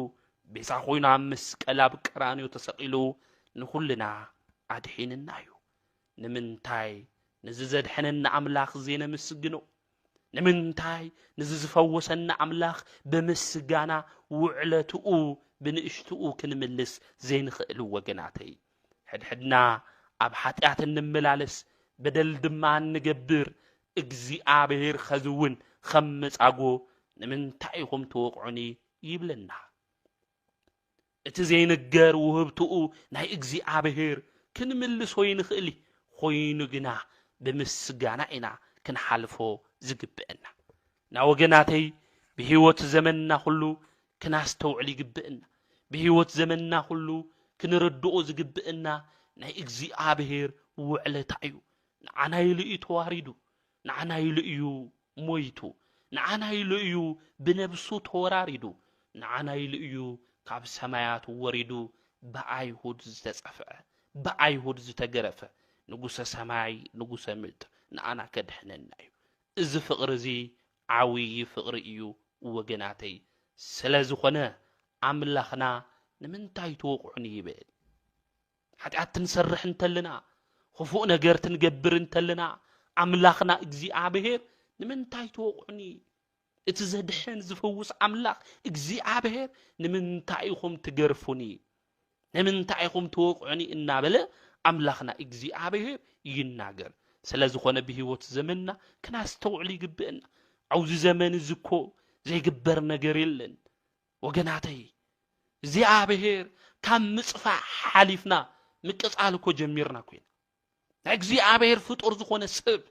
ቤዛ ኮይኑ ኣብ መስቀል ኣብ ቀራንዮ ተሰቒሉ ንኹልና ኣድሒንና እዩ። ንምንታይ ነዚ ዘድሐነና ኣምላኽ ዘይነመስግኖ? ንምንታይ ነዚ ዝፈወሰና ኣምላኽ ብምስጋና ውዕለትኡ ብንእሽትኡ ክንምልስ ዘይንኽእል ወገናተይ? ሕድሕድና ኣብ ሓጢኣት እንመላለስ፣ በደል ድማ እንገብር፣ እግዚኣብሔር ኸዚ እውን ኸም መጻጎ ንምንታይ ኢኹም ትወቕዑኒ? ይብለና። እቲ ዘይንገር ውህብትኡ ናይ እግዚኣብሔር ክንምልሶ ይንኽእል እዩ። ኾይኑ ግና ብምስጋና ኢና ክንሓልፎ ዝግብአና። እና ወገናተይ፣ ብህይወት ዘመንና ኩሉ ክናስተውዕል ይግብእና። ብህይወት ዘመንና ኩሉ ክንርድኦ ዝግብእና ናይ እግዚኣብሔር ውዕለታ እዩ። ንዓና ኢሉ እዩ ተዋሪዱ፣ ንዓና ኢሉ እዩ ሞይቱ፣ ንዓና ኢሉ እዩ ብነብሱ ተወራሪዱ። ንዓና ኢሉ እዩ ካብ ሰማያት ወሪዱ ብኣይሁድ ዝተጸፍዐ፣ ብኣይሁድ ዝተገረፈ። ንጉሰ ሰማይ፣ ንጉሰ ምድር ንኣና ከድሕነና እዩ። እዚ ፍቕሪ እዚ ዓብዪ ፍቕሪ እዩ ወገናተይ። ስለ ዝኾነ ኣምላኽና ንምንታይ ትወቕዑኒ ይብል። ሓጢኣት ትንሰርሕ እንተልና፣ ክፉእ ነገር ትንገብር እንተልና፣ ኣምላኽና እግዚኣብሔር ንምንታይ ትወቕዑኒ? እቲ ዘድሕን ዝፍውስ ኣምላኽ እግዚኣብሔር ንምንታይ ኢኹም ትገርፉኒ? ንምንታይ ኢኹም ትወቕዑኒ? እናበለ ኣምላኽና እግዚኣብሔር ይናገር። ስለ ዝኾነ ብህይወት ዘመንና ክናስተውዕል ይግብእና። ኣብዚ ዘመን እዚ እኮ ዘይግበር ነገር የለን ወገናተይ። እግዚኣብሔር ካብ ምጽፋሕ ሓሊፍና ምቅጻል እኮ ጀሚርና ኮይና። ናይ እግዚኣብሔር ፍጡር ዝኾነ ሰብ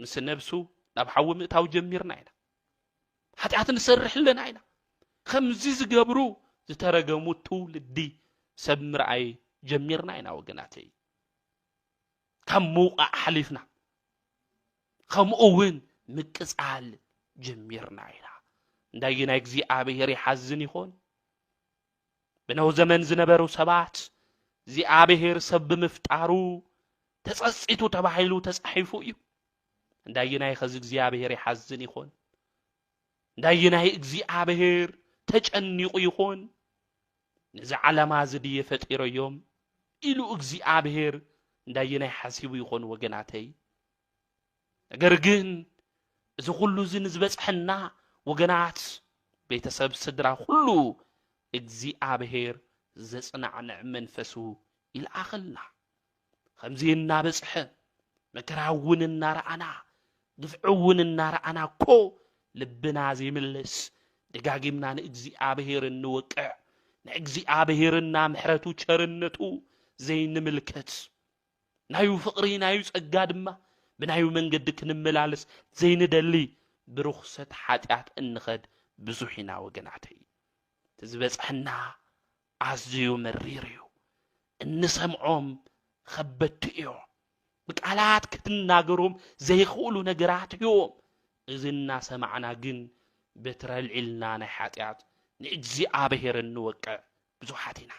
ምስ ነብሱ ናብ ሓዊ ምእታው ጀሚርና ኢና። ሓጢኣት ንሰርሕ ኣለና ኢና። ከምዚ ዝገብሩ ዝተረገሙ ትውልዲ ሰብ ምርኣይ ጀሚርና ኢና ወገናተይ። ካብ ምውቓዕ ሓሊፍና ከምኡ እውን ምቅጻል ጀሚርና ኢና። እንዳየ ናይ እግዚኣብሔር ይሓዝን ይኾን? ብነው ዘመን ዝነበሩ ሰባት እግዚኣብሔር ሰብ ብምፍጣሩ ተጸጺቱ ተባሂሉ ተጻሒፉ እዩ። እንዳየ ናይ ኸዚ እግዚኣብሔር ይሓዝን ይኾን? እንዳየ ናይ እግዚኣብሔር ተጨኒቑ ይኾን? ነዚ ዓለማ እዚ ድየ ፈጢረዮም ኢሉ እግዚኣብሔር እንዳየ ናይ ሓሲቡ ይኾን ወገናተይ? ነገር ግን እዚ ኩሉ እዚ ንዝበጽሐና ወገናት፣ ቤተሰብ፣ ስድራ፣ ኩሉ እግዚኣብሔር ዘጽናዕንዕ መንፈሱ ይልኣኸልና። ከምዚ እናበጽሐ መከራ እውን እናረኣና፣ ግፍዒ እውን እናረኣና እኮ ልብና ዘይምለስ፣ ደጋጊምና ንእግዚኣብሔር እንወቅዕ፣ ንእግዚኣብሔርና ምሕረቱ ቸርነቱ ዘይንምልከት፣ ናዩ ፍቕሪ ናዩ ጸጋ ድማ ብናዩ መንገዲ ክንመላለስ ዘይንደሊ፣ ብርኹሰት ሓጢኣት እንኸድ ብዙሕ ኢና ወገናተይ። እቲ ዝበጽሐና ኣዝዩ መሪር እዩ። እንሰምዖም ኸበድቲ እዮም። ብቃላት ክትናገሮም ዘይኽእሉ ነገራት እዮም። እዚ እናሰማዕና ግን በትሪ ኣልዒልና ናይ ሓጢኣት ንእግዚኣብሔር እንወቅዕ ብዙሓት ኢና።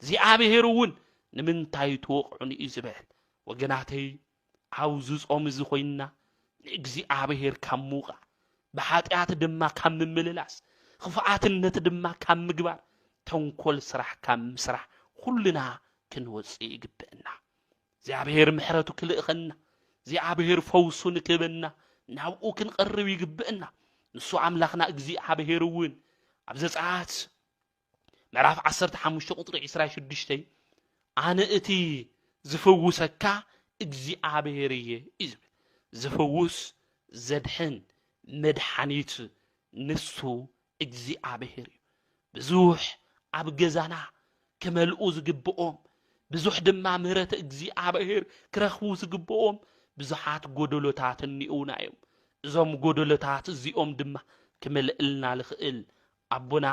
እግዚኣብሔር እውን ንምንታይ ትወቕዑኒ እዩ ዝበል። ወገናተይ፣ ኣብዚ ጾም እዚ ኮይንና ንእግዚኣብሔር ካብ ምውቓዕ፣ ብሓጢኣት ድማ ካብ ምምልላስ፣ ኽፍኣትነት ድማ ካብ ምግባር፣ ተንኮል ስራሕ ካብ ምስራሕ ኩልና ክንወፅእ ይግብእና። እግዚኣብሔር ምሕረቱ ክልእኸና፣ እግዚኣብሔር ፈውሱ ንክህበና ናብኡ ክንቐርብ ይግብእና። ንሱ ኣምላኽና እግዚኣብሔር እውን ኣብ ዘጸኣት ምዕራፍ ዓሰርተ ሓሙሽተ ቁጽሪ ዕስራ ሽዱሽተ፣ ኣነ እቲ ዝፍውሰካ እግዚኣብሔር እየ እዩ ዝብል። ዝፍውስ፣ ዘድሕን፣ መድሓኒት ንሱ እግዚኣብሔር እዩ። ብዙሕ ኣብ ገዛና ክመልኡ ዝግብኦም፣ ብዙሕ ድማ ምህረት እግዚኣብሔር ክረኽቡ ዝግብኦም ብዙሓት ጎደሎታት እኒኡና እዮም። እዞም ጎደሎታት እዚኦም ድማ ክመልእልና ልኽእል ኣቦና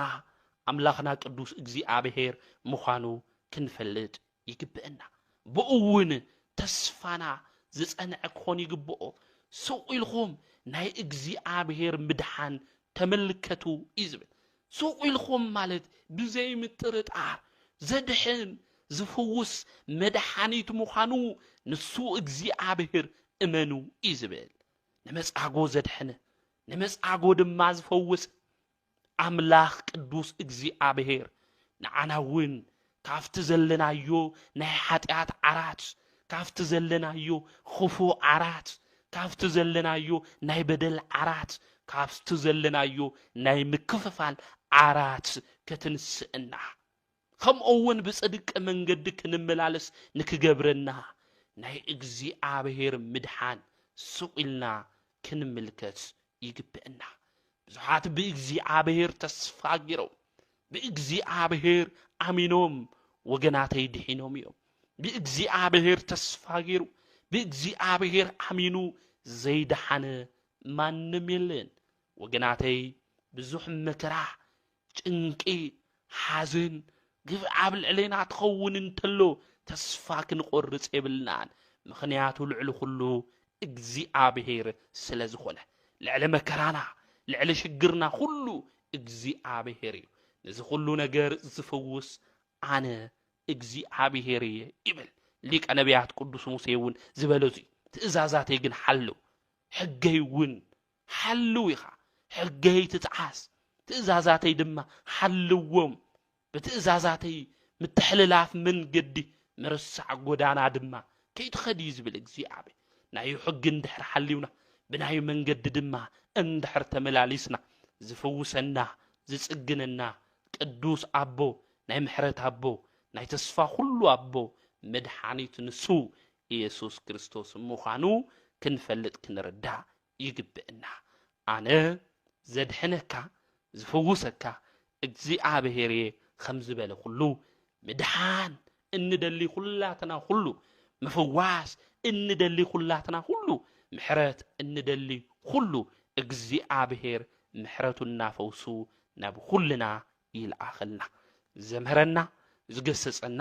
ኣምላኽና ቅዱስ እግዚኣብሔር ምዃኑ ክንፈልጥ ይግብእና። ብኡ እውን ተስፋና ዝጸንዐ ክኾን ይግብኦ። ስቕ ኢልኹም ናይ እግዚኣብሔር ምድሓን ተመልከቱ እዩ ዝብል። ስቕ ኢልኹም ማለት ብዘይ ምጥርጣር ዘድሕን ዝፍውስ መድሓኒት ምዃኑ ንሱ እግዚኣብሔር እመኑ እዩ ዝብል። ንመጻጎ ዘድሕነ፣ ንመጻጎ ድማ ዝፈውስ ኣምላኽ ቅዱስ እግዚኣብሔር ንዓና እውን ካብቲ ዘለናዮ ናይ ሓጢኣት ዓራት፣ ካብቲ ዘለናዮ ኽፉእ ዓራት፣ ካብቲ ዘለናዮ ናይ በደል ዓራት፣ ካብቲ ዘለናዮ ናይ ምክፍፋል ዓራት ክትንስእና፣ ከምኡ እውን ብጽድቂ መንገዲ ክንመላለስ ንክገብረና ናይ እግዚኣብሔር ምድሓን ስቕ ኢልና ክንምልከት ይግብእና። ብዙሓት ብእግዚኣብሔር ተስፋ ገይሮም፣ ብእግዚኣብሔር ኣሚኖም ወገናተይ ድሒኖም እዮም። ብእግዚኣብሔር ተስፋ ገይሩ፣ ብእግዚኣብሔር ኣሚኑ ዘይደሓነ ማንም የለን። ወገናተይ፣ ብዙሕ መከራ፣ ጭንቂ፣ ሓዘን፣ ግፍዒ ኣብ ልዕሌና ትኸውን እንተሎ ተስፋ ክንቆርጽ የብልናን። ምኽንያቱ ልዕሊ ኩሉ እግዚኣብሔር ስለ ዝኾነ። ልዕሊ መከራና፣ ልዕሊ ሽግርና ኩሉ እግዚኣብሔር እዩ። ነዚ ኩሉ ነገር ዝፍውስ ኣነ እግዚኣብሔር እየ ይብል። ሊቀ ነቢያት ቅዱስ ሙሴ እውን ዝበሎ እዚ፣ ትእዛዛተይ ግን ሓልው፣ ሕገይ እውን ሓልው ኢኻ። ሕገይ ትጥዓስ፣ ትእዛዛተይ ድማ ሓልዎም። ብትእዛዛተይ ምትሕልላፍ መንገዲ ምርሳዕ ጎዳና ድማ ከይትኸድ እዩ ዝብል እግዚኣብሔር። ናዩ ሕጊ እንድሕር ሓልውና፣ ብናዩ መንገዲ ድማ እንድሕር ተመላሊስና፣ ዝፍውሰና፣ ዝጽግነና ቅዱስ ኣቦ፣ ናይ ምሕረት ኣቦ፣ ናይ ተስፋ ኩሉ ኣቦ፣ መድሓኒት ንሱ ኢየሱስ ክርስቶስ ምዃኑ ክንፈልጥ ክንርዳእ ይግብእና። ኣነ ዘድሕነካ ዝፍውሰካ እግዚኣብሔር እየ ከም ዝበለ ኩሉ፣ ምድሓን እንደሊ ኩላትና ኩሉ፣ ምፍዋስ እንደሊ ኩላትና ኩሉ፣ ምሕረት እንደሊ ኩሉ፣ እግዚኣብሔር ምሕረቱና ፈውሱ ናብ ኩልና ይልኣኸልና። ዘምሕረና፣ ዝገሰጸና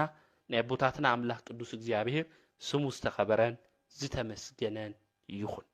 ናይ ኣቦታትና ኣምላኽ ቅዱስ እግዚኣብሔር ስሙ ዝተኸበረን ዝተመስገነን ይኹን።